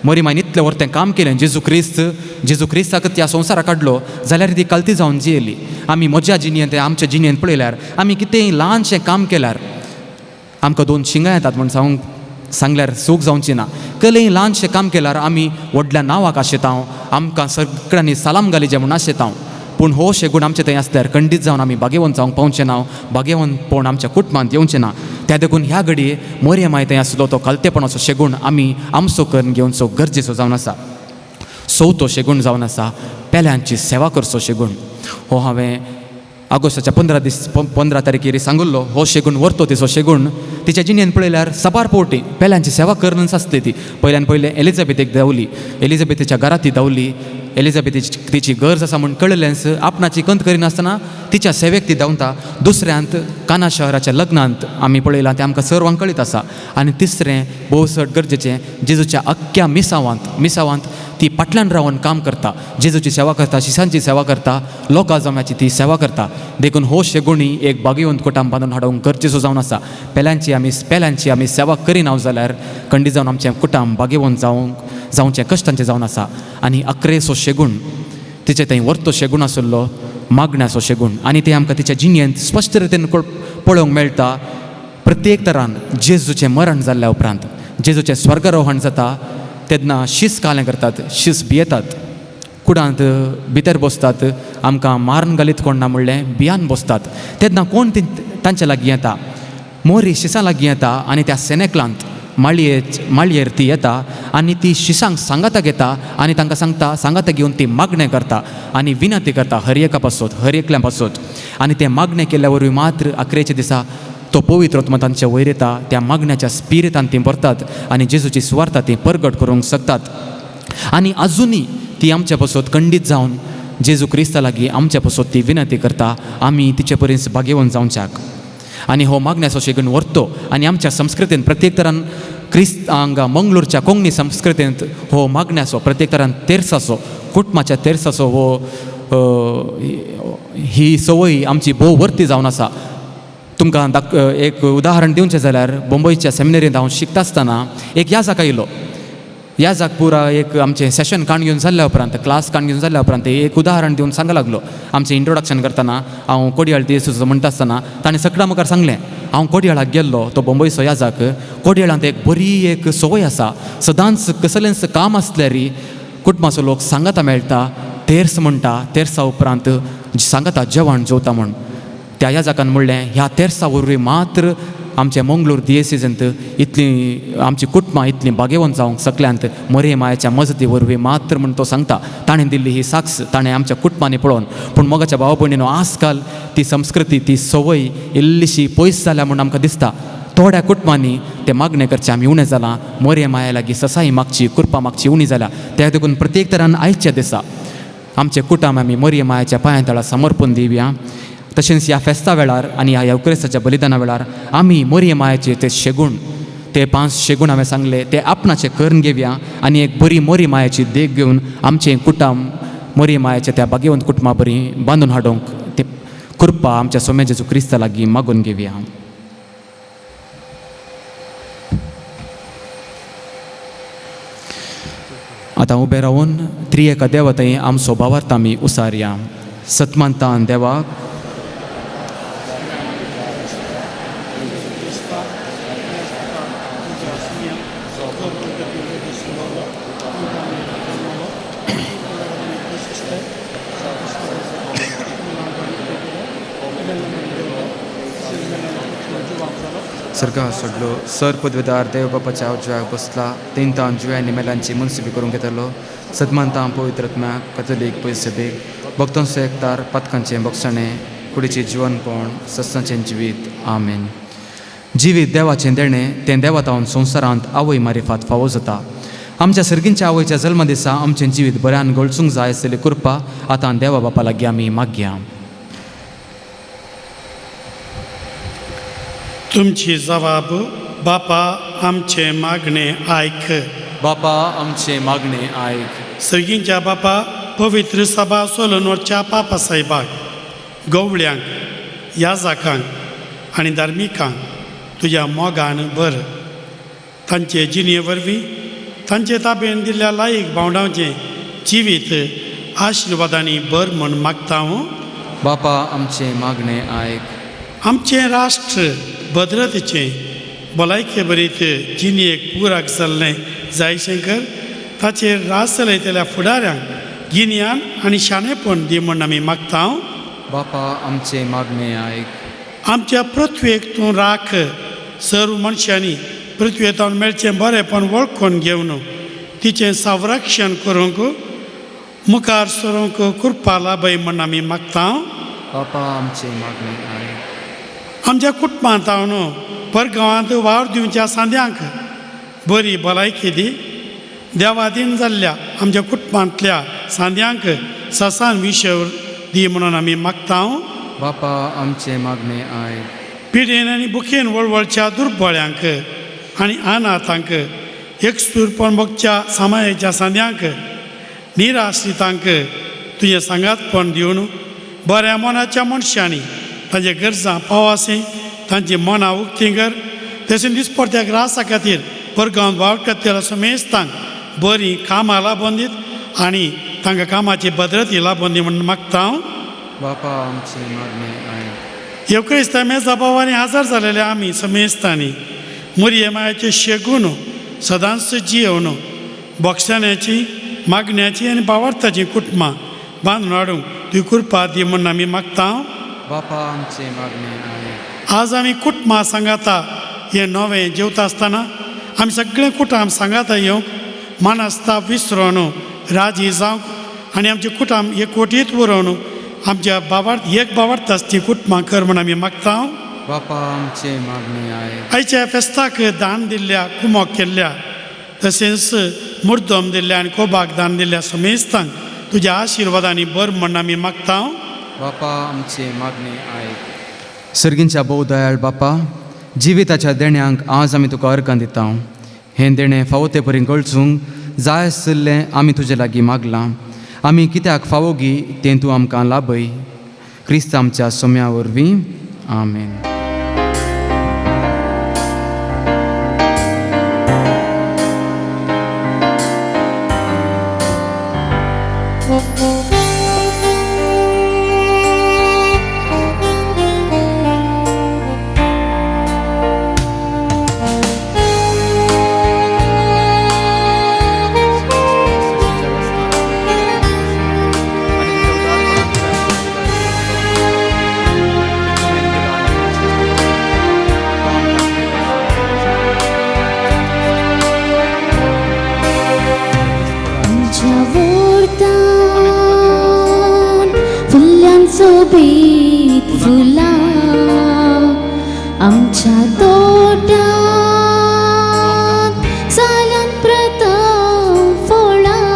मोरी मायन इतलें व्हर तें काम केलें, जेजू क्रिस्त जेजू क्रिस्ताक त्या संवसाराक काडलो जाल्यार ती कालती जावन जियेली. आमी म्हज्या जिणेंत आमच्या जिणेंत पळयल्यार आमी कितेंय ल्हानशें काम केल्यार आमकां दोन शिंगां येतात म्हूण सांगल्यार सूख जावची ना. कसलेंय ल्हानशें काम केल्यार आमी व्हडल्या नांवाक आशेता, आमकां सगळ्यांनी सलाम घालीचे म्हूण आशेता. पूण हो शेगूण आमचे थंय आसल्यार खंडीत जावन आमी भागेवन जावंक पावचें ना, भागेवनपण आमच्या कुटुंबांत येवचें ना. त्या देखून ह्या घडये मोरये माय थंय आसलो तो खालतेपणाचो शेगूण आमी आमचो करून घेवचो गरजेचो जावन आसा. चवथो शेगूण जावन आसा पेल्यांची सेवा करचो शेगूण. हो हांवें ऑगस्टाच्या 15 तारखेर सांगिल्लो हो शेगूण व्हरतो तिचो शेगूण. तिच्या जिणेन पळयल्यार साबार पोवटी पेल्यांची सेवा करूनच आसली ती. पयल्यान पयलें एलिझाबेथीक धांवली, एलिझाबेथीच्या घरांत ती धांवली. एलिझाबेथीची तिची गरज आसा म्हूण कळिल्लेंच आपणाची कंत करिनासतना तिच्या सेवेक ती धांवता. दुसऱ्यांत काना शहराच्या लग्नांत आमी पळयलां तें आमकां सर्वांक कळीत आसा. आनी तिसरें भोव चड गरजेचें, जेजूच्या अख्ख्या मिसावांत ती फाटल्यान रावन काम करता, जेजूची सेवा करता, शिसांची सेवा करता, लोकां जम्याची ती सेवा करता. देखून हो शेगुणी एक बागेवंत कुटाम बांदून हाडूंक गरजेचो जावन आसा. पेल्यांची आमी आमी स्पेलांची आमी सेवा करिना जाल्यार खंडीत जावन आमचें कुटुंब भागेवन जावंक जावचें कश्टांचें जावन आसा. आनी अक्रेचो शेगूण तिचे थंय वर्तो शेगूण आशिल्लो मागण्याचो शेगूण आनी तें आमकां तिच्या जिणेंत स्पश्ट रितीन पळोवंक मेळटा. प्रत्येक तरान जेजूचें मरण जाल्ल्या उपरांत जेजूचें स्वर्गारोहण जाता तेन्ना शीस कालें करतात, शीस भियेतात, कुडांत भितर बसतात, आमकां मारून घालीत कोण ना म्हणलें भियान बसतात. तेन्ना कोण ती तांच्या लागीं येता, मोरी शिसां लागीं येता आनी त्या सेनेकलांत माळयेर ती येता आनी ती शिसांक सांगाता घेता आनी तांकां सांगता, सांगाता घेवन ती मागणें करता आनी विनंती करता हर एका पासत, हर एकल्या पासत. आनी तें मागणें केल्ल्या वरवीं मात्र अकरेच्या दिसा तो पवित्र आत्मा तांच्या वयर येता, त्या मागण्याच्या स्पिरितान तीं भरतात आनी जेजूची सुवार्ता तीं परगट करूंक शकतात. आनी आजुनूय ती आमच्या पासत खंडीत जावन जेजू क्रिस्ता लागीं आमच्या पासत ती विनंती करता, आमी तिचे पर्यंत भागेवन जावच्याक. आनी हो मागण्याचो शेगूण व्हरतो आनी आमच्या संस्कृतीन प्रत्येक तरान क्रिस्त हांगा मंगळूरच्या कोंकणी संस्कृतींत हो मागण्याचो प्रत्येक तरान तेर्साचो कुटुंबाच्या तेर्साचो हो ही संवय आमची भोव वर्ती जावन आसा. तुमकां एक उदाहरण दिवचें जाल्यार बोंबयच्या सेमिनरींत हांव शिकता आसतना एक याजाक आयलो. याजाक पुरा एक आमचें सेशन काण घेवन जाल्ल्या उपरांत, क्लास काण घेवन जाल्ल्या उपरांत एक उदाहरण दिवन सांग लागलो. आमचें इंट्रोडक्शन करतना हांव कोडयाळ देसूचो म्हणटा आसतना ताणें सगळ्या मुखार सांगलें, हांव कोडयाळाक गेल्लो, तो बोंबयचो याजाक, कोडयाळांत एक बरी एक संवय आसा, सदांच कसलेंच काम आसल्यार कुटुंबाचो लोक सांगाता मेळटा, तेर्स म्हणटा, तेर्सा उपरांत सांगाता जेवण जेवता म्हूण. त्या याजाकान म्हणलें ह्या तेर्सा वरवीं मात्र आमच्या मंगळूर दियेसीजंत इतलीं आमची कुटुंबां इतलीं भागेवन जावंक सकल्यांत मरे मायाच्या मजती वरवीं मात्र म्हूण तो सांगता. ताणें दिल्ली ही साक्ष ताणें आमच्या कुटुंबांनी पळोवन. पूण मोगाच्या भाव भयणीनो आजकाल ती संस्कृती ती संवय इल्लीशी पयस जाल्या म्हूण आमकां दिसता. थोड्या कुटुंबांनी ते मागणें करचें आमी उणें जालां, मोरे माया लागीं ससाई मागची कृपा मागची उणी जाल्या. त्या देखून प्रत्येक तरान आयच्या दिसा आमचें कुटुंब आमी मोरये मायाच्या पांयां तळा समर्पण दिवया. तशेंच ह्या फेस्ता वेळार आनी ह्या येवक्रिस्ताच्या बलिदाना वेळार आमी मोरये मायाचे ते शेगूण, ते 5 शेगूण हांवें सांगले ते आपणाचे करून घेवया आनी एक बरी मोरी मायाची देख घेवन आमचें कुटुंब मोरये मायाच्या त्या भाग्यवंत कुटुंबा बरी बांदून हाडूंक ते कृपा आमच्या सोम्या जेजू क्रिस्ता लागीं मागून घेवया. आतां उबे रावन त्रिएका देवा थंय आमचो भावार्थ आमी उसारया. सतमानतान देवाक सर्गा सोडलो सर पदवेदार देव बापाच्या उजव्याक बसला, तेंतां जुव्या मेलांची मनसुबी करूंक घेतलो. सदमानतां पवित्रत्म्या कथोलीक पयसबेक भक्तांचो एकतार पातकांचें बक्षाणें कुडीचें जिवनपण सस्तांचें जिवीत. आमेन. जिवीत देवाचें देणें तें देवातावन संवसारांत आवय मारिफात फावो जाता. आमच्या सर्गींच्या आवयच्या जल्म दिसा आमचें जिवीत बऱ्यान गळसूंक जाय आसलेली कृपा आतां देवा बापा लागीं आमी मागया. तुमची जवाब बापा आमचें मागणें आयक. बापा आमचें मागणें आयक. सर्गींच्या बापा पवित्र सभा सोलनोरच्या पापा साहेबाक, गवळ्यांक, याजाकांक आनी धार्मिकांक तुज्या मोगान भर. तांचे जिणे वरवीं तांचे ताबेन दिल्ल्या लायक भावंडांचें जिवीत आशिर्वादांनी भर म्हूण मागता हांव. बापा आमचें मागणें आयक. आमचें राष्ट्र भद्रतेचें भलायके बरीत जिणेक पुराक जाल्लें जायशंकर ताचेर राज चलयतल्या फुडाऱ्यांक गिन्यान आनी शाणेपण दी म्हूण आमी मागता. बापा आमचें मागणें आयक. आमच्या पृथ्वेक तूं राख. सर्व मनशांनी पृथ्वेंतल्यान मेळचें बरेंपण वळखून घेवन तिचें संरक्षण करूंक मुखार सरूंक कृपा लाभय म्हूण आमी मागता. बापा आमचें मागणें आयक. आमच्या कुटुंबांत हांव परगांवांत वावर दिवच्या सांद्यांक बरी भलायकी दी. देवादीन जाल्ल्या आमच्या कुटुंबांतल्या सांद्यांक ससान विशय दी म्हणून आमी मागता. बापा आमचें मागणें आयक. पिडेन आनी बुकेन वळवळच्या दुर्बळ्यांक आनी अनाथांक एकसूरपण भोगच्या सामायाच्या सांद्यांक निराश्रितांक तुजें सांगातपण दिवन बऱ्या मनाच्या मनशांनी तांच्या गरजां पावासी तांची मनां उक्तीं कर. तशें दिसपडत्या ग्रासा खातीर परगांव वावर करतल्या समेस्तांक बरीं कामां लाबोवन दीत आनी तांकां कामाची भद्रती लाबोवन दी म्हूण मागता हांव. बापा आमचें मागणें आयक. येवक्रिस्ता मेजा भावांनी हजर जालेले आमी समेस्तांनी मुरये मायाचे शेगून सदांच जियोवन बोक्षाण्याची मागण्याची आनी बावार्थाची कुटुंबां बांदून हाडूंक तुजी कृपा दी म्हूण आमी मागता. बापा आमचें मागणें आयक. आज आमी कुटुंबां सांगाता हें नवें जेवता आसतना आमी सगळें कुटुंब सांगाता येवंक मानस्ताप विसरोन राजी जावंक आनी आमचें कुटुंब एकवटीत उरोवन आमच्या बाबार्थ एक बाबार्थ आसची कुटुंबां कर म्हूण आमी मागता. बापा आमचें मागणें आयक. आयच्या फेस्ताक दान दिल्ल्या कुमोक केल्ल्या तशेंच मुर्दम दिल्ल्या आनी कोबाक दान दिल्ल्या समेस्तांक तुज्या आशिर्वादांनी बर म्हूण आमी मागता. बापा आमचें मागणें आयक. सर्गींच्या भोव दयाळ बापा, जिविताच्या देण्यांक आज आमी तुका अर्गां दिता. हें देणें फावो ते परी गळसूंक जाय आशिल्लें आमी तुजे लागीं मागलां. आमी कित्याक फावोगी तें तूं आमकां लाभय. क्रिस्त आमच्या सोम्या वरवीं, आमेन. आमच्या वोर्तान फुल्यांचो बेत फुलां, आमच्या तोटान सालान प्रथम फळां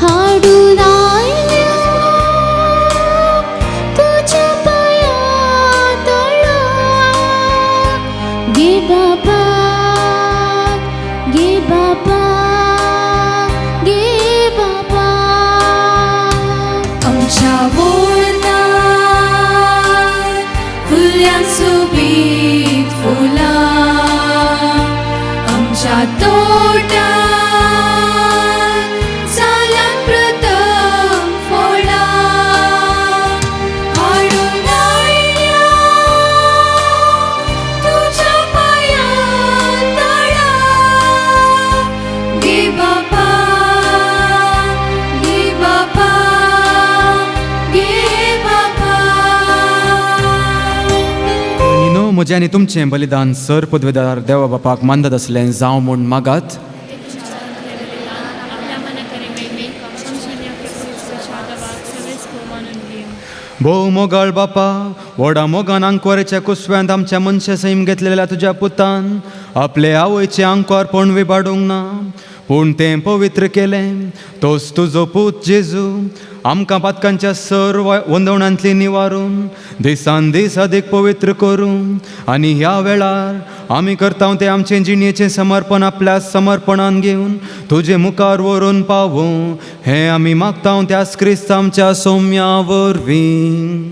हाडून आयल्या तुज्या पांया तळा. गे बाबा, गे बाबा, गे बाबा. आमच्या वोर्तान फुल्यांचो बेत फुलां, आमच्या तोटान सालान प्रथम फळां हाडून आयल्या तुज्या पांया तळा. गे बाबा, गे बाबा, गे बाबा. न्हू म्हजें आनी तुमचें बलिदान सर पदवेदार देवा बापाक मानदत आसलें जावं म्हूण मागात. आपल्या मनाकडे भोव मोगाळ बापा, व्हडा मोगान आंकवारीच्या कुसव्यांत आमच्या मनशा सैम घेतलेल्या तुज्या पुतान आपले आवयचें आंकवारपण विबाडूंक ना, पूण तें पवित्र केलें. तोच तुजो पूत जेजू आमकां पातकांच्या सर वंदवणांतली निवारून दिसान दीस अदीक पवित्र करूं आनी ह्या वेळार आमी करता तें आमचें जिणेचें समर्पण आपल्या समर्पणान घेवन तुजे मुखार व्हरून पावूं, हें आमी मागता त्याच क्रिस्त आमच्या सोम्या वरवीं.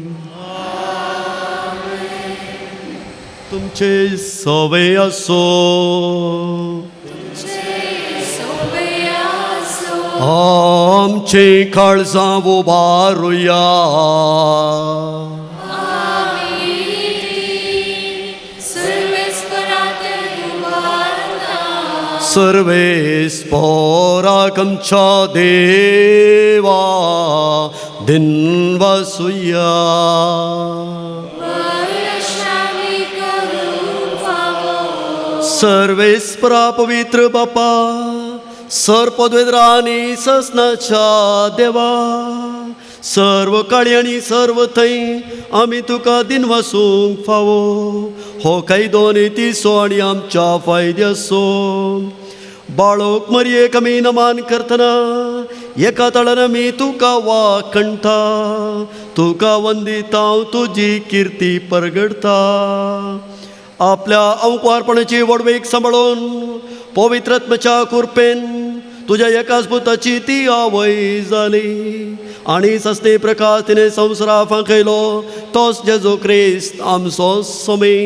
तुमचे सवे असो. आमचे काळजां उबारुया. सर्वेस्पोराक आमच्या देवा दिनवासुया. सर्वेस्परा पवित्र बापा, सर पदवेद्रा आनी ससनाच्या देवा, सर्व काळी आनी सर्व थंय आमी तुका दिनवासूंक फावो. हो कायदो नितीचो आनी आमच्या फायद्याचो. बाळोक मरयेक आमी नमान करतना एका तळान आमी तुका वाखणटा, तुका वंदिता, तुजी किर्ती परगडटा. आपल्या अंकवारपणाची वडवेक सांबाळून पवित्रत्माच्या कृपेन तुज्या एकाच पुताची ती आवय जाली आनी सस्ने प्रकाश तिणें संवसारा फांकयलो, तोच जेजू क्रिस्त आमचो सोमी.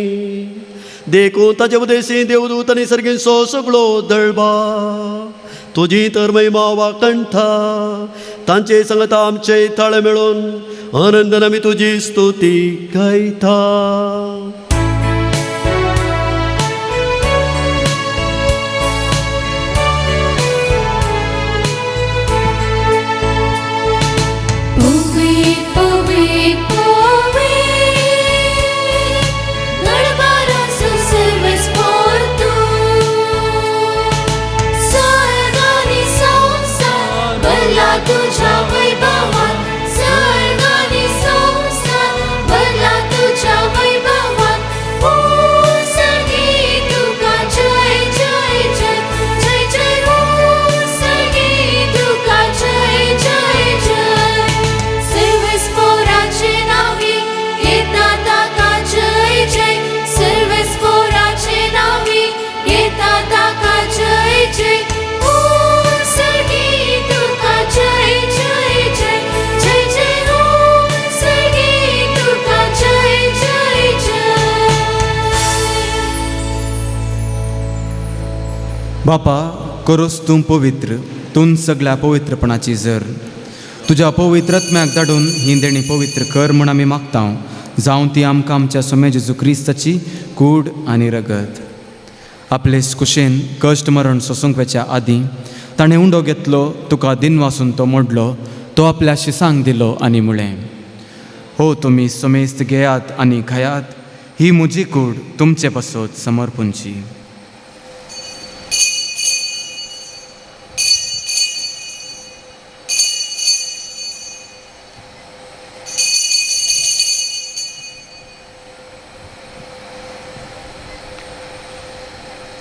देखून ताजे उदेसी देवदूत आनी सर्गींचो सगळो दळबा तुजी तर महिमा वाकंठा तांचे सांगता आमचे ताळे मेळून आनंदान आमी तुजी स्तुती गायता. बापा करोस तूं पवित्र तूं सगळ्या पवित्रपणाची जर तुज्या पवित्रत्म्याक धाडून ही देणी पवित्र कर म्हूण आमी मागता जावं ती आमकां आमच्या सोम्या जेजू क्रिस्ताची कूड आनी रगत. आपले कुशेन कश्ट मरण सोसूंक वच्या आदीं ताणें उंडो घेतलो, तुका दिनवासून तो मोडलो, तो आपल्या शिसांक दिलो आनी म्हळें, हो तुमी समेस्त घेयात आनी खायात, ही म्हजी कूड तुमचे पासत समर्पूंची.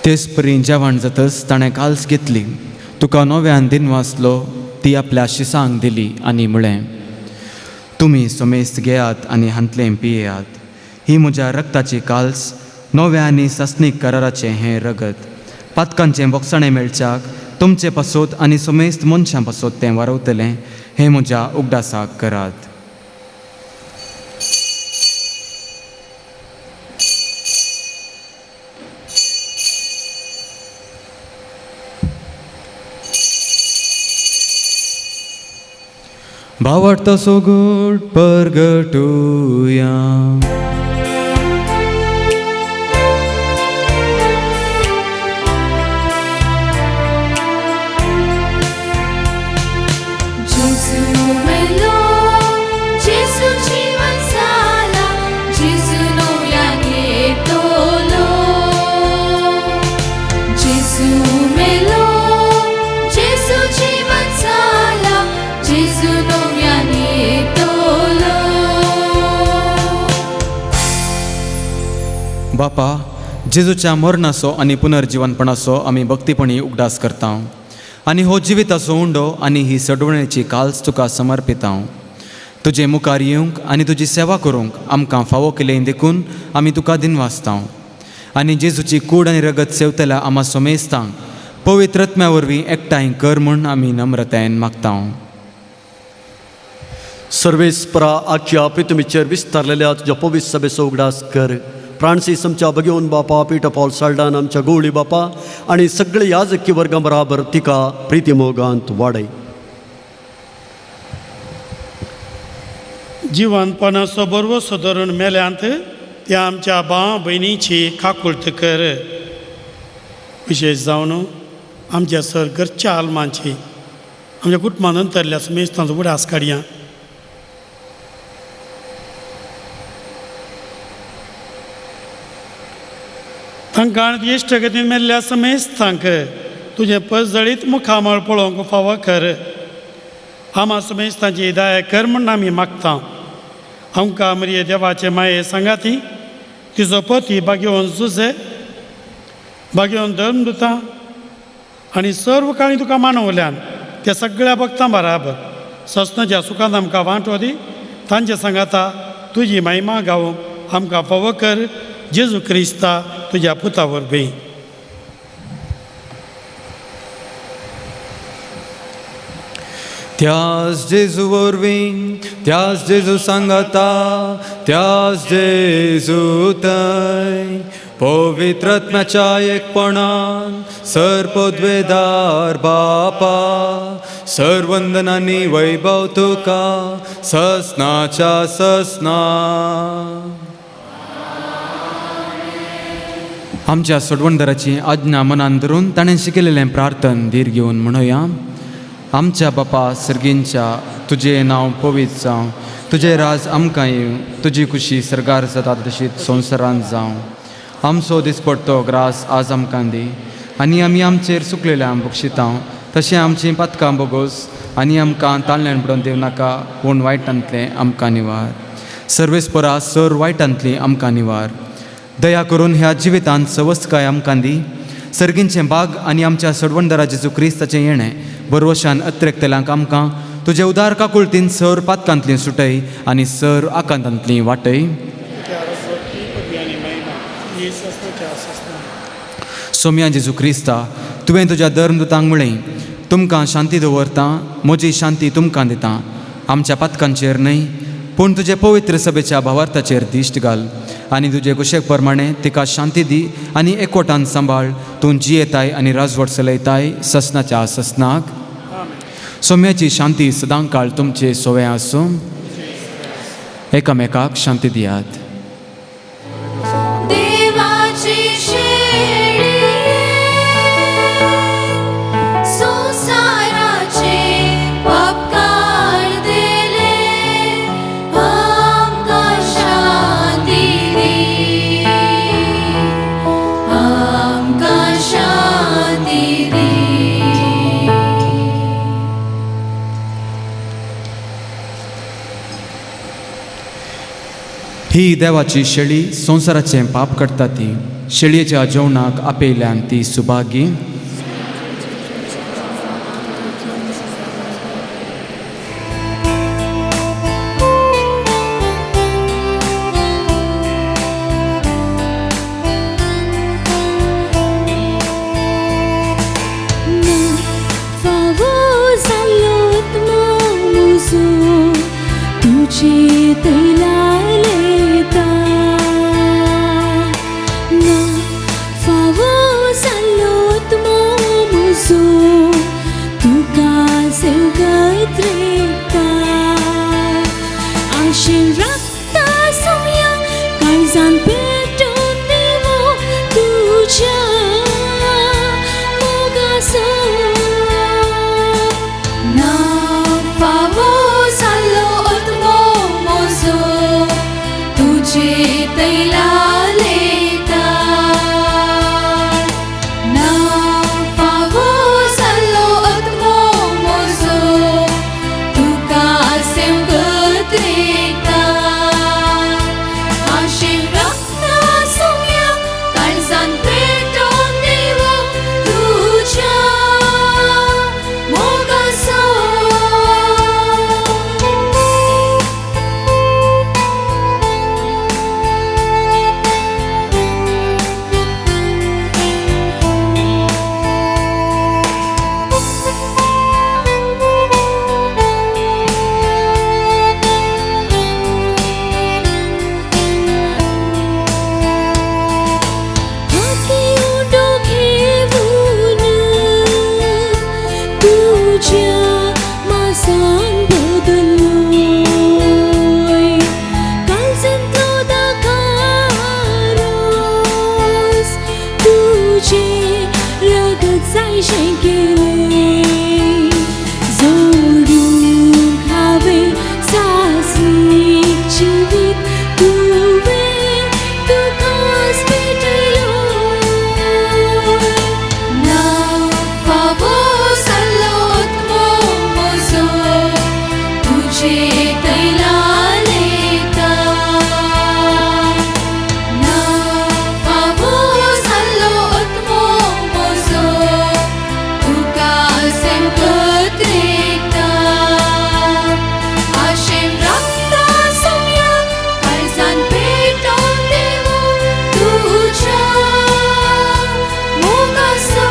तेच परी जेवण जातच ताणें काल्स घेतली, तुका नव्यान दिनवासलो, ती आपल्या शिसांक दिली आनी म्हळें, तुमी समेस्त घेयात आनी हांतलें पियेयात, ही म्हज्या रक्ताची काल्स, नव्या आनी सासणीक कराराचें हें रगत, पातकांचें बोगसाणें मेळच्याक तुमचे पासत आनी समेस्त मनशां पासत तें वारवतलें, हें म्हज्या उगडासाक करात. भावार्थ सोगूट परगटुया. बापा, जेजूच्या मरणाचो आनी पुनर्जिवनपणाचो आमी भक्तीपणी उगडास करता आनी हो जिविताचो उंडो आनी ही सडवणेची काल्स तुका समर्पिता. तुजे मुखार येवंक आनी तुजी सेवा करूंक आमकां फावो केलें देखून आमी तुका दिनवासता आनी जेजूची कूड आनी रगत सेवतल्या आमा सोमेस्तांक पवित्र आत्म्या वरवीं एकठांय कर म्हूण आमी नम्रतायेन मागता. सर्वेस्परा आख्या पितुमीचेर विस्तारलेल्या तुज्या पवित्र सभेचो उगडास कर. फ्रांसीस आमच्या भगेवन बापा, पीटर पॉल साल्डान आमच्या गोवळी बापा आनी सगळे याजकी वर्गां बराबर तिका प्रितीमोगांत वाडय. जिवनपणाचो बरवसो धरून मेल्यांत त्या आमच्या भाव भयणीची काकुळट कर, विशेश जावन आमच्या सर घरच्या आल्मांची आमच्या कुटुंबा नंतरल्या समेस्तांचो उडास काडया. तांकां इश्टगतीन मेल्ल्या समेस्तांक तुजें पजळीत मुखामळ पळोवंक फावो कर. आमा समेस्तांची दया कर म्हूण आमी मागता. आमकां मरिये देवाचे माये सांगाती तिजो पती बागेवन जुजे बागेवन धर्म दिता आनी सर्व काळी तुका मानवल्यान त्या सगळ्या भक्तां बराबर ससनाच्या सुखान आमकां वांटो दी. तांचे सांगाता तुजी महिमा गावंक आमकां फावो कर, जेजू क्रिस्ता तुज्या पुता वरवीं. त्यास जेजू वरवीं, त्यास जेजू सांगाता, त्यास जेजू थंय पवित्रत्म्याच्या एकपणान सर्पद्वेदार बापा सर्वंदनांनी वैभव तुका ससनाच्या ससना. आमच्या सोडवणदाराची आज्ञा मनान धरून ताणें शिकयलेलें प्रार्थन धीर घेवन म्हणुया. आमच्या बापा सर्गींच्या, तुजें नांव पवित्र जावं, तुजें राज आमकां येवं, तुजी खुशी सर्गार जाता तशीच संवसारांत जावं. आमचो दिसपडतो ग्रास आज आमकां दी आनी आमी आमचेर चुकलेल्या बक्षितां तशें आमचीं पातकां बोगोस आनी आमकां ताळल्यान पडोवन दिवं नाका, पूण वायटांतलें आमकां निवार. सर्वेस्परा सर वायटांतली आमकां निवार. दया करून ह्या जिवितांत सवस्तकाय आमकां दी. सर्गींचें बाग आनी आमच्या सोडवणदारा जेजू क्रिस्ताचें येणें बरवशान अत्रेकतल्यांक आमकां तुजे उदार काकुळतीन सर पातकांतली सुटय आनी सर आकांतांतली वाटय. सोम्या जेजू क्रिस्ता, तुवें तुज्या धर्मदूतांक म्हळें, तुमकां शांती दवरता, म्हजी शांती तुमकां दिता. आमच्या पातकांचेर न्हय पूण तुजे पवित्र सभेच्या भावार्थाचेर दिश्ट घाल आनी तुजे कुशेक प्रमाणे तिका शांती दी आनी एकवटान सांबाळ. तूं जियेताय आनी राजवट चलयताय ससनाच्या ससनाक. सोम्याची शांती सदां काळ तुमचे सोवे आसूं. एकामेकाक शांती दियात. देवाची शेळी संवसाराचे पाप काडतले, आमकां शांती दी, आमकां शांती दी. ही देवाची शेळी संवसाराचें पाप काडटा ती शेळयेच्या जेवणाक आपयल्यान ती सुभागी. ना फावो जाल्लो आत्मो म्हजो तुजे तैला लेता, ना फावो जाल्लो आत्मो म्हजो तुका सेवगत रेखता. आशेन राखता सोम्या काळजान पेटून दिवो तुज्या मोगाचो. ना फावो जाल्लो आत्मो म्हजो तुजे तैला लेता, ना फावो जाल्लो आत्मो म्हजो तुका सेवगत रेखता. आशेन राखता सोम्या काळजान पेटोवन दिवो तुज्या मोगाचो. हाती उंडो घेवन तुज्या मासान बदल्लोय, काळजांतलो दाकारोस तुजें रगत जायशें केलें. जोडूंक हांवें सासणीक जिवीत तुवें तुकाच भेटयलो. ना फावो जाल्लो आत्मो म्हजो तुजे तैला लेता, ना फावो जाल्लो आत्मो म्हजो तुका सेवगत रेखता. आशेन राखता सोम्या काळजान पेटोवन दिवो तुज्या मोगाचो.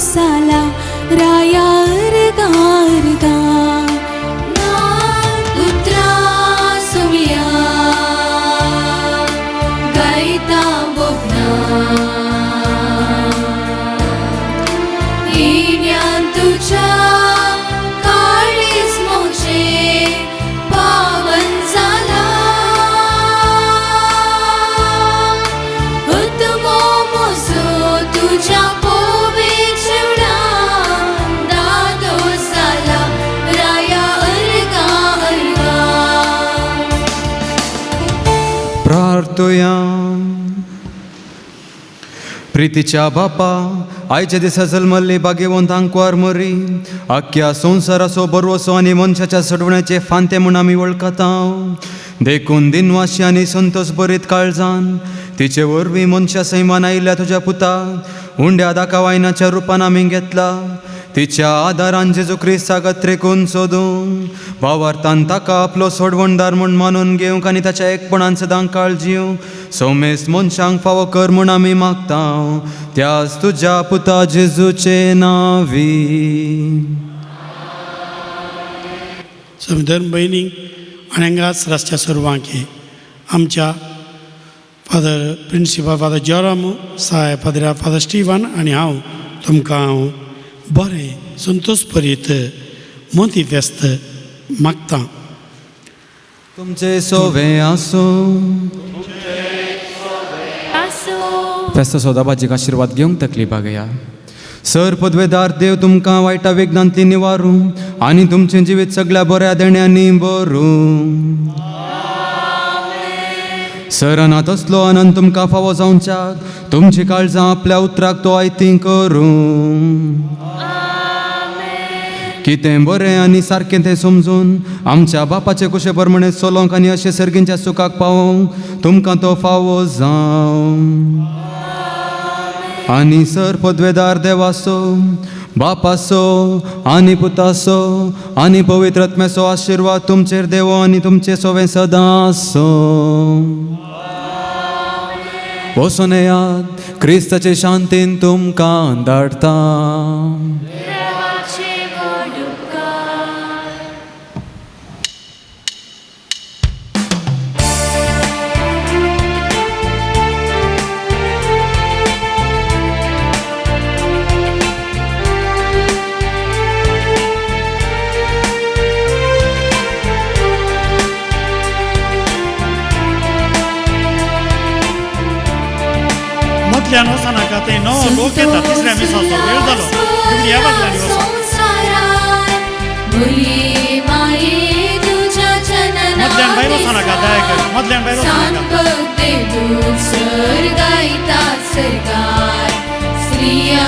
जाला राया अर्गां अर्गां उतरां सुमया गायता बोबना इण्यान तुझ्या काळीज म्हजें पावन जाला उत्मो म्हजो तुज्या पोवे जेवणा दादो जाला राया अर्गां अर्गां. प्रार्थुया. प्रितीच्या बापा, आयच्या दिसा जल्मल्ली भाग्यवंत आंकवार मरी आख्ख्या संवसाराचो बरवसो आनी मनशाच्या सोडवण्याचे फांते म्हूण आमी वळखता. देखून दिनवाशी आनी संतोष बरीत काळजान तिचे वरवीं मनशा सैमान आयिल्ल्या तुज्या पुता उंड्या दाकावायनाच्या रुपान आमी घेतला. तिच्या आदारान जेजू क्रिस्ताक त्रेकून सोदूंक भावार्थान ताका आपलो सोडवणदार म्हूण मानून घेवंक आनी ताच्या एकपणान सदां काळ जिवंक सोमेस मनशांक फावो कर म्हूण आमी मागता, त्याच तुज्या पुता जेजूचे नांवी. समिधर्म भयणी आनी हांगाच रस्त्या सुरवांकी आमच्या फादर प्रिंसिपल फादर जोरामू साहेब फादर फादर स्टिवन आनी हांव तुमकां हांव बरें संतोश परीत मोती फेस्त मागतां. तुमचे सोवे आसूं. फेस्त सोदाबाजीक आशिर्वाद घेवंक तकली बागया. सर पदवेदार देव तुमकां वायटा विघ्नांतली निवारूं आनी तुमचें जिवीत सगळ्या बऱ्या देण्यांनी बरूं. सर तसलो आनंद तुमकां फावो जावच्याक तुमची काळजां आपल्या उतराक तो आयती करूं. कितें बरें आनी सारकें तें समजून आमच्या बापाचे कुशे प्रमाणे चलोवंक आनी अशें सर्गींच्या सुखाक पावोवंक तुमकां तो फावो जावं. आनी सर पदवेदार देवासो बापासो आनी पुतासो आनी पवित्र आत्म्याचो आशिर्वाद तुमचेर देवो आनी तुमचे सोवें सदां आसूं. वचोन येयात, क्रिस्ताचे शांतीन तुमकां धाडटा. मदल्यान वचनाका, थंय नवो लोक येता. तिसऱ्या मिसाचो वेळ जालो, तुमी ह्या बाजल्यानी वचा. मदल्यान भायर वचनाका, दया कर मदल्यान भायर वचनाका. स्त्रिया